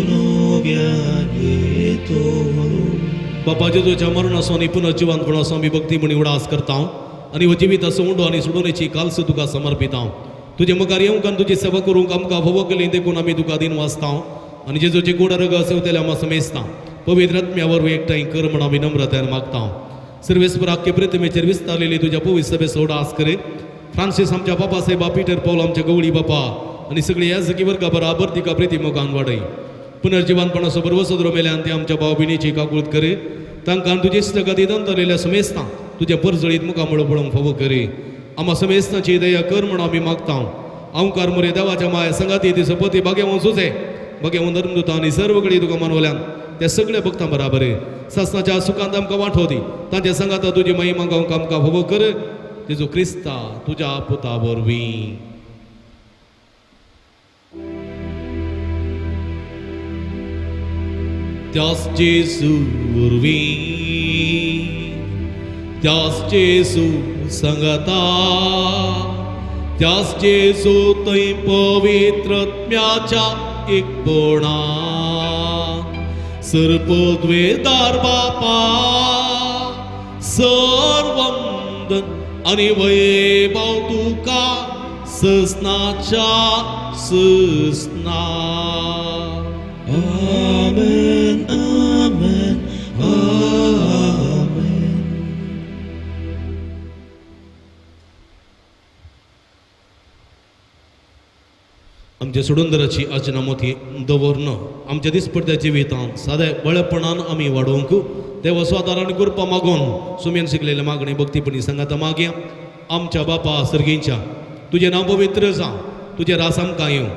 नव्यान येतो. बापा जेजूच्या मरणाचो आनी पुनर्जिवंतपणाचो आमी भक्ती म्हूण उडास करता आनी हो जिविताचो उंडो आनी सोडोवणेची काल्स तुका समर्पिता. तुजे मुखार येवंक आनी तुजी सेवा करूंक आमकां भोव केली देखून आमी तुका दिन वाचता आनी जेजूची गोड रगत सेवतले आमकां समेजता पवित्र आत्म्या वरवीं एकठांय कर म्हूण आमी नम्रतायेन मागता. सर्वेस्पर आख्खे प्रतिमेचेर विस्तारलेली तुज्या पवित्र सभेचो उडास करे फ्रांसीस आमच्या बाबा साहेबा पीटर पावल आमच्या गवळी बापा आनी सगळी याजकी वर्गा बराबर तिका प्रिती मोगान वाडय. पुनर्जिवनपणाचो बरवसो मेल्यान ते आमच्या भाव भयणीची काकूळत करे तांकां तुजी इश्टगती दंतरलेल्या समेस्तां तुज्या परजळीत मुखामळ पळोवंक फावो करे. आमा समेस्तांची दया कर म्हूण आमी मागता. अंकार मोरे देवाच्या माया संगाती ती सपती भाग्यवंत सुचे भाग्यवंत धर्मदूता आनी सर्व कडेन तुका मानवल्यान त्या सगळ्या भक्तां बराबर सासनाच्या सुखांत आमकां वांटो दी तांच्या संगाता तुजी महिमा गावंक आमकां फावो कर जेजू क्रिस्ता तुज्या पुता वरवीं. त्याच जेजू वरवीं त्याच जेजू संगता त्याच जेजू थंय पवित्रत्म्याच्या एकपणा सर्पद्वेदार बापा सर्वंदन आनी वैभव तुका ससनाच्या ससना. आमेन आमेन आमेन. आमच्या सोडूनदराची आजना मोती दवरन आमच्या दिसपडत्या जिवितांत सादे बळेपणान आमी वाडोवंक देवाचो आदार आनी कृपा मागून सुमेन शिकलेले मागणी भक्तीपणी सांगाता मागया. आमच्या बापा सर्गींच्या तुजें नांव पवित्र जावं, तुजें रास आमकां येवं,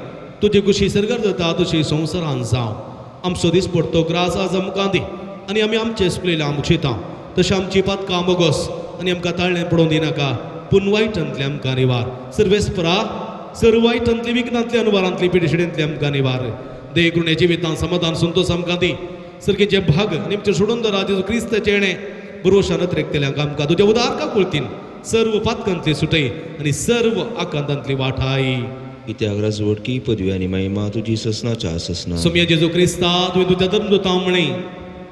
तुजी खुशी सर्गार जाता तशी संवसारान जावं. आमचो दिसपडतो ग्रास आज आमकां दी आनी आमी आमचे सुकलेले आमक्षिता तशें आमची पातकां बोगस आनी आमकां ताळणें पडोवन दिनाका, पूण वायटांतले आमकां निवार. सर्वेस्परा सर्व वायटांतली विघ्नांतली अनुवारांतली पिडेशिडेंतली आमकां निवार. देव कृणे जिवितांत समाधान संतोष आमकां दी. सर्गेचे भाग आनी आमचे सोडून दरा जेजू क्रिस्ताचें येणें बरोशान अत्रेकतल्यांक आमकां तुज्या उदार काकुळतीन सर्व पातकांतली सुटय आनी सर्व आकांतांतली वाठाय. कित्याक राजवटकी पदवी आनी महिमा तुजी ससनाच्या ससना. सोमया जेजू क्रिस्ता तुवें तुज्या धर्मदुतां म्हळें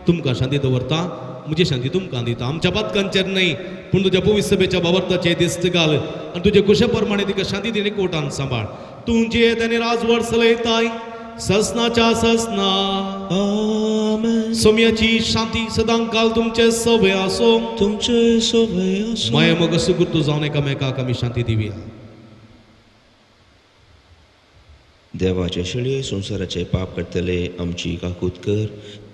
तुमकां शांती दवरता, म्हजी शांती तुमकां दिता. आमच्या पातकांचेर न्हय पूण तुज्या पवित्र सभेच्या बाबर्ताचेर दिश्ट घाल आनी तुजे कुशे प्रमाणे तिका शांती दिली कोटान सांबाळ. तूं जियेत आनी राजवट चलयताय ससनाच्या ससना. आमेन. सोम्याची शांती सदांकाल तुमचे सवे आसो. तुमचे सवे आसो. माया मग सुगुर्तू जावन एकामेकाक आमी शांती दिवया. देवाचे शेळये संवसाराचे पाप करतले आमची काकूत कर.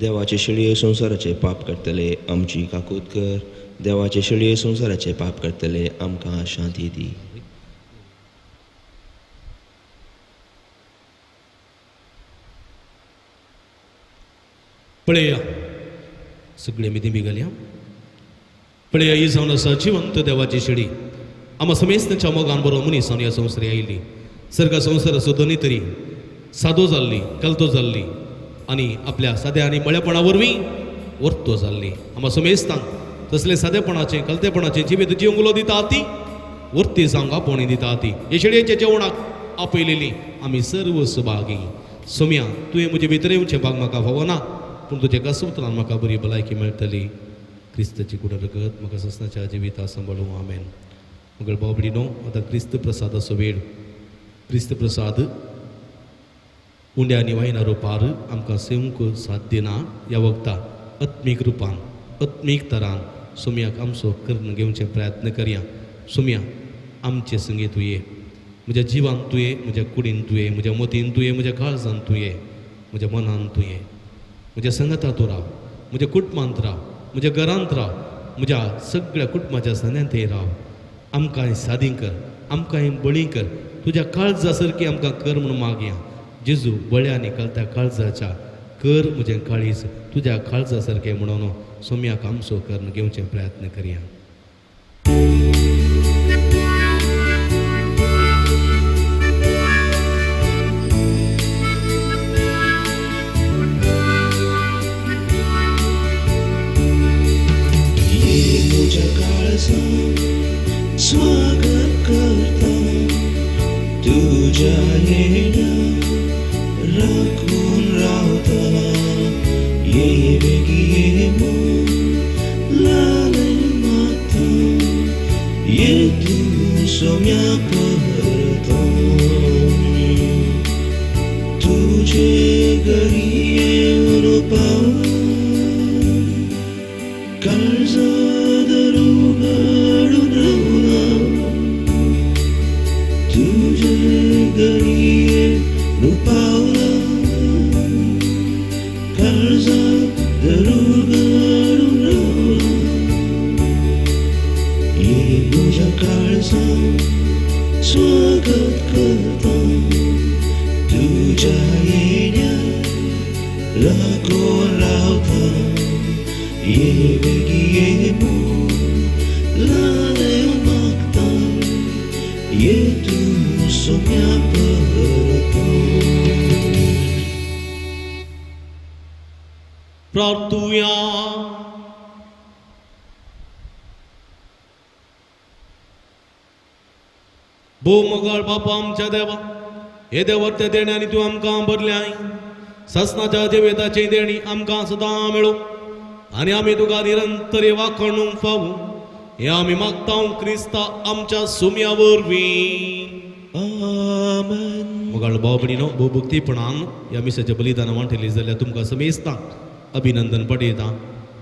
देवाचे शेळये संवसाराचे पाप करतले आमची काकूत कर. देवाचे शेळये संवसाराचे पाप करतले आमकां शांती दी. पळया सगळे आमी दिमी घालया. पळया ही जावन आसा जिवंत देवाची शेळी. आमा समेस्तांच्या मोगान बरो मनीस ह्या संवसारी आयिल्ली. सर्गा संवसाराचो दोनी तरी सादो जाल्ली, कलतो जाल्ली आनी आपल्या साद्या आनी मळेपणा वरवीं वर्तो जाल्ली. आमा समेस्तांक तसले सादेपणाचें कलतेपणाचें जिवीत जिवंक उलो दिता ती वर्ती जावंक आपोवणी दिता ती. हे शेळयेच्या जेवणाक आपयलेली आमी सर्व सुभागी. सोम्या तुवें म्हजे भितर येवचें भाग म्हाका फावना, पूण तुज्या एका उतरान म्हाका बरी भलायकी मेळटली. क्रिस्ताची कुड रगत म्हाका ससनाच्या जिविता सांबाळूं. आमेन. मगळ बाबडी न्हू आतां क्रिस्त प्रसादाचो वेळ. क्रिस्त प्रसाद उंड्या आनी वायना रुपार आमकां सेवंक साथ दिना. ह्या वखदा आत्मीक रुपान आत्मीक तरान सोम्याक आमचो करून घेवचे प्रयत्न करया. सोम्या आमचे संगीत तुये, म्हज्या जिवान तुये, म्हज्या कुडीन तुये, म्हज्या मतीन तुये, म्हज्या काळजान तुये, म्हज्या मनान तुये, म्हज्या संगतांत तूं राव, म्हज्या कुटुंबांत राव, म्हज्या घरांत राव, म्हज्या सगळ्या कुटुंबाच्या सन्यांतय राव. आमकां सादी कर, आमकां बळी कर, तुज्या काळजा सारकी आमकां कर म्हणून मागया. जेजू बळ्या आनी कळत्या काळजाच्या कर म्हजें काळीज तुज्या काळजा सारकें म्हणून सोम्याक आमचो करून घेवचे प्रयत्न करया. म्हज्या काळजांत स्वागत करता तुज्या येण्या राखून रावता. ये बेगी ये म्हूण लाले मागता, ये तूं सोम्या परता. तुजे घरी येवन पावला काळजा दर उगडून रावला. तुजे घरी येवन पावला काळजा दर उगडून रावला. ये म्हज्या काळजांत स्वागत करता तुज्या येण्या राखून रावता. ये बेगी ये म्हूण लाले मागता, ये तूं सोम्या परता. प्रार्थुया. भोव मोगाळ बापा आमच्या देवा, हे देवर ते देणे आनी तूं आमकां भरल्याय. ससनाच्या देवेताची देणी आमकां सदां मेळूं आनी आमी तुका निरंतर वाखणूंक फावूं. हें आमी मागता क्रिस्ता आमच्या सुम्या वरवीं. आमेन. मोगाळ भाव भयणीनो, भोव भक्तीपणान ह्या मिसाच्या बलिदानां वांटेली जाल्यार तुमकां समेस्तांक अभिनंदन पटयता.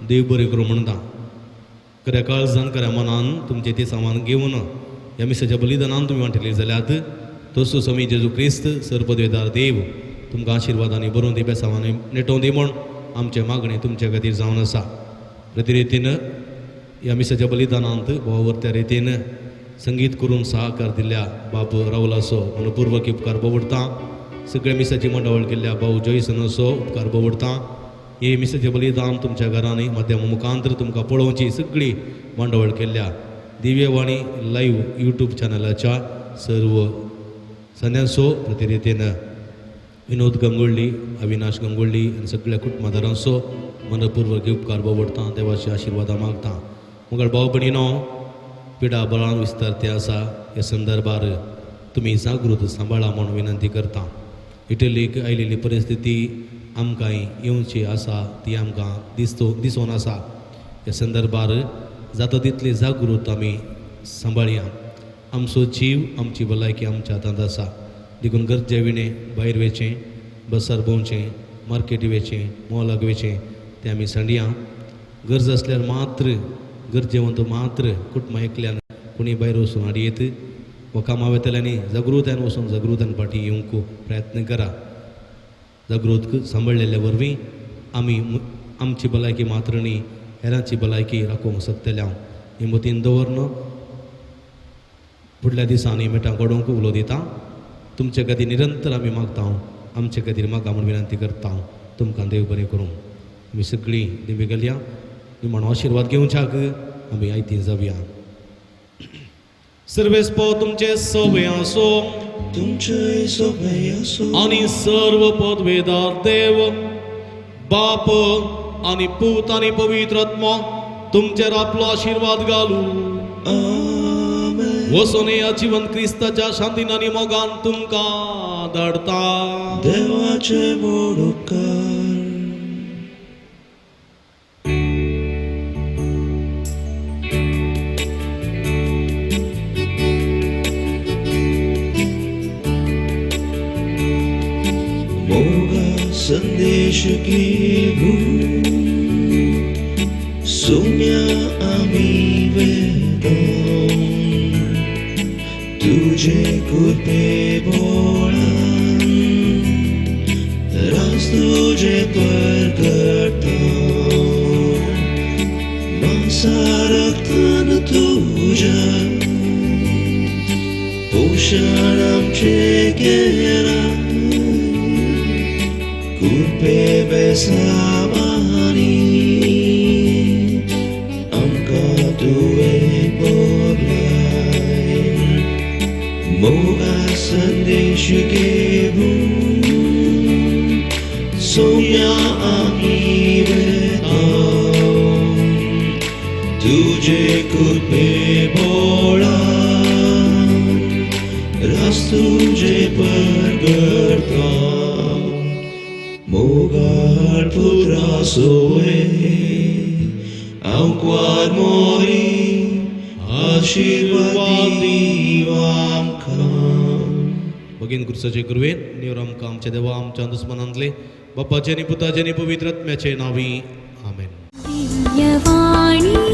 देव बरें करूं म्हणटा. खऱ्या काळजान खऱ्या मनान तुमचें तें सामान घेवन ह्या मिसाच्या बलिदानान तुमी वांटेली जाल्यार तसोच आमी जेजू क्रिस्त सर्वपदवेदार देव तुमकां आशिर्वादांनी बरोवन दी, बेसांवांनी नेटोवन दी म्हूण आमचें मागणें तुमचे खातीर जावन आसा. प्रती रितीन ह्या मिसाच्या बलिदानांत भाववर्त्या रितीन संगीत करून सहकार दिल्ल्या बाब राहुलाचो मनपूर्वक उपकार बोवडता. सगळ्या मिसाची मंडवळ केल्ल्या भाऊ जॉयसनाचो उपकार बोवडता. हे मिसाचें बलिदान तुमच्या घरांनी माध्यम मुखांतर तुमकां पळोवची सगळी मांडवळ केल्ल्या दिव्यवाणी लायव्ह यूट्यूब चॅनलाच्या सर्व सन्यांचो प्रतिरितीन विनोद गंगोळ्ळी, अविनाश गंगोळ्ळी आनी सगळ्या कुटुंबादारांचो मनपूर्वक उपकार बोवडता. देवाच्या आशिर्वादां मागता. मुगळ भाव भयणीनो, पिडा बळान विस्तार ते आसा ह्या संदर्भार तुमी जागृत सांबाळा म्हूण विनंती करता. इटलीक आयलेली परिस्थिती आमकां येवची आसा ती आमकां दिसतो दिसोन आसा. ह्या संदर्भार जाता तितली जागृत आमी सांबाळया. आमचो जीव आमची भलायकी आमच्या हातांत आसा. देखून गरजे विणें भायर वयचें, बसार भोंवचें, मार्केटी वयचें, मॉलाक वयचें तें आमी सांडया. गरज आसल्यार मात्र, गरजेवंत मात्र कुटुंबां एकल्यान कोणी भायर वचून हाडयेत वा कामां वेतल्यांनी जागृतायेन वचून जागृतायेन फाटीं येवंक प्रयत्न करा. जागृत सांबाळिल्ल्या वरवीं आमी आमची भलायकी मात्र न्ही हेरांची भलायकी राखूंक शकतले. हांव ही मतीन दवरन फुडल्या दिसांनी मेटां घडोवंक उलो दिता. तुमचे खातीर निरंतर आमी मागता, आमचे खातीर मागा म्हूण विनंती करता. तुमकां देव बरें करूं. आमी सगळीं दिंबी घालया. निमाणो आशिर्वाद घेवच्याक आमी आयती जावया. सर्वेस्पो तुमचे सवे आसो. तुमचे सोबे आसो. आनी सर्व पदवेदार देव बाप आनी पूत आनी पवित्र आत्मो तुमचेर आपलो आशिर्वाद घालू. आमेन. वचून ह्या जिवन क्रिस्ताच्या शांतीन आनी मोगान तुमकां धाडता. देवाचे व्हड उपकार. मोगा संदेश घेऊन सोम्या आमी वेता, तुझे कृपे बोळान रास तुझे परगटा. मासा रक्तान तुझ्या पोषण आमचे केला, कृपे बेसावानी आमकां तुवें बोलाय. मोगा संदेश घेऊन सोम्या आमी वेता, तुझे कृपे बोळान रास तुझे परगटा. मोगाळ पुत्रा सोवे आंकवार मोरी आशिर्वाद दीव आमकां. भगीन क्रुसाचे कृपेन निवर आमकां आमच्या देवा आमच्या दुस्मनांतले बापाचे आनी पुताचे आनी पवित्र आत्म्याचे नांवी आमेन. दिव्यवाणी.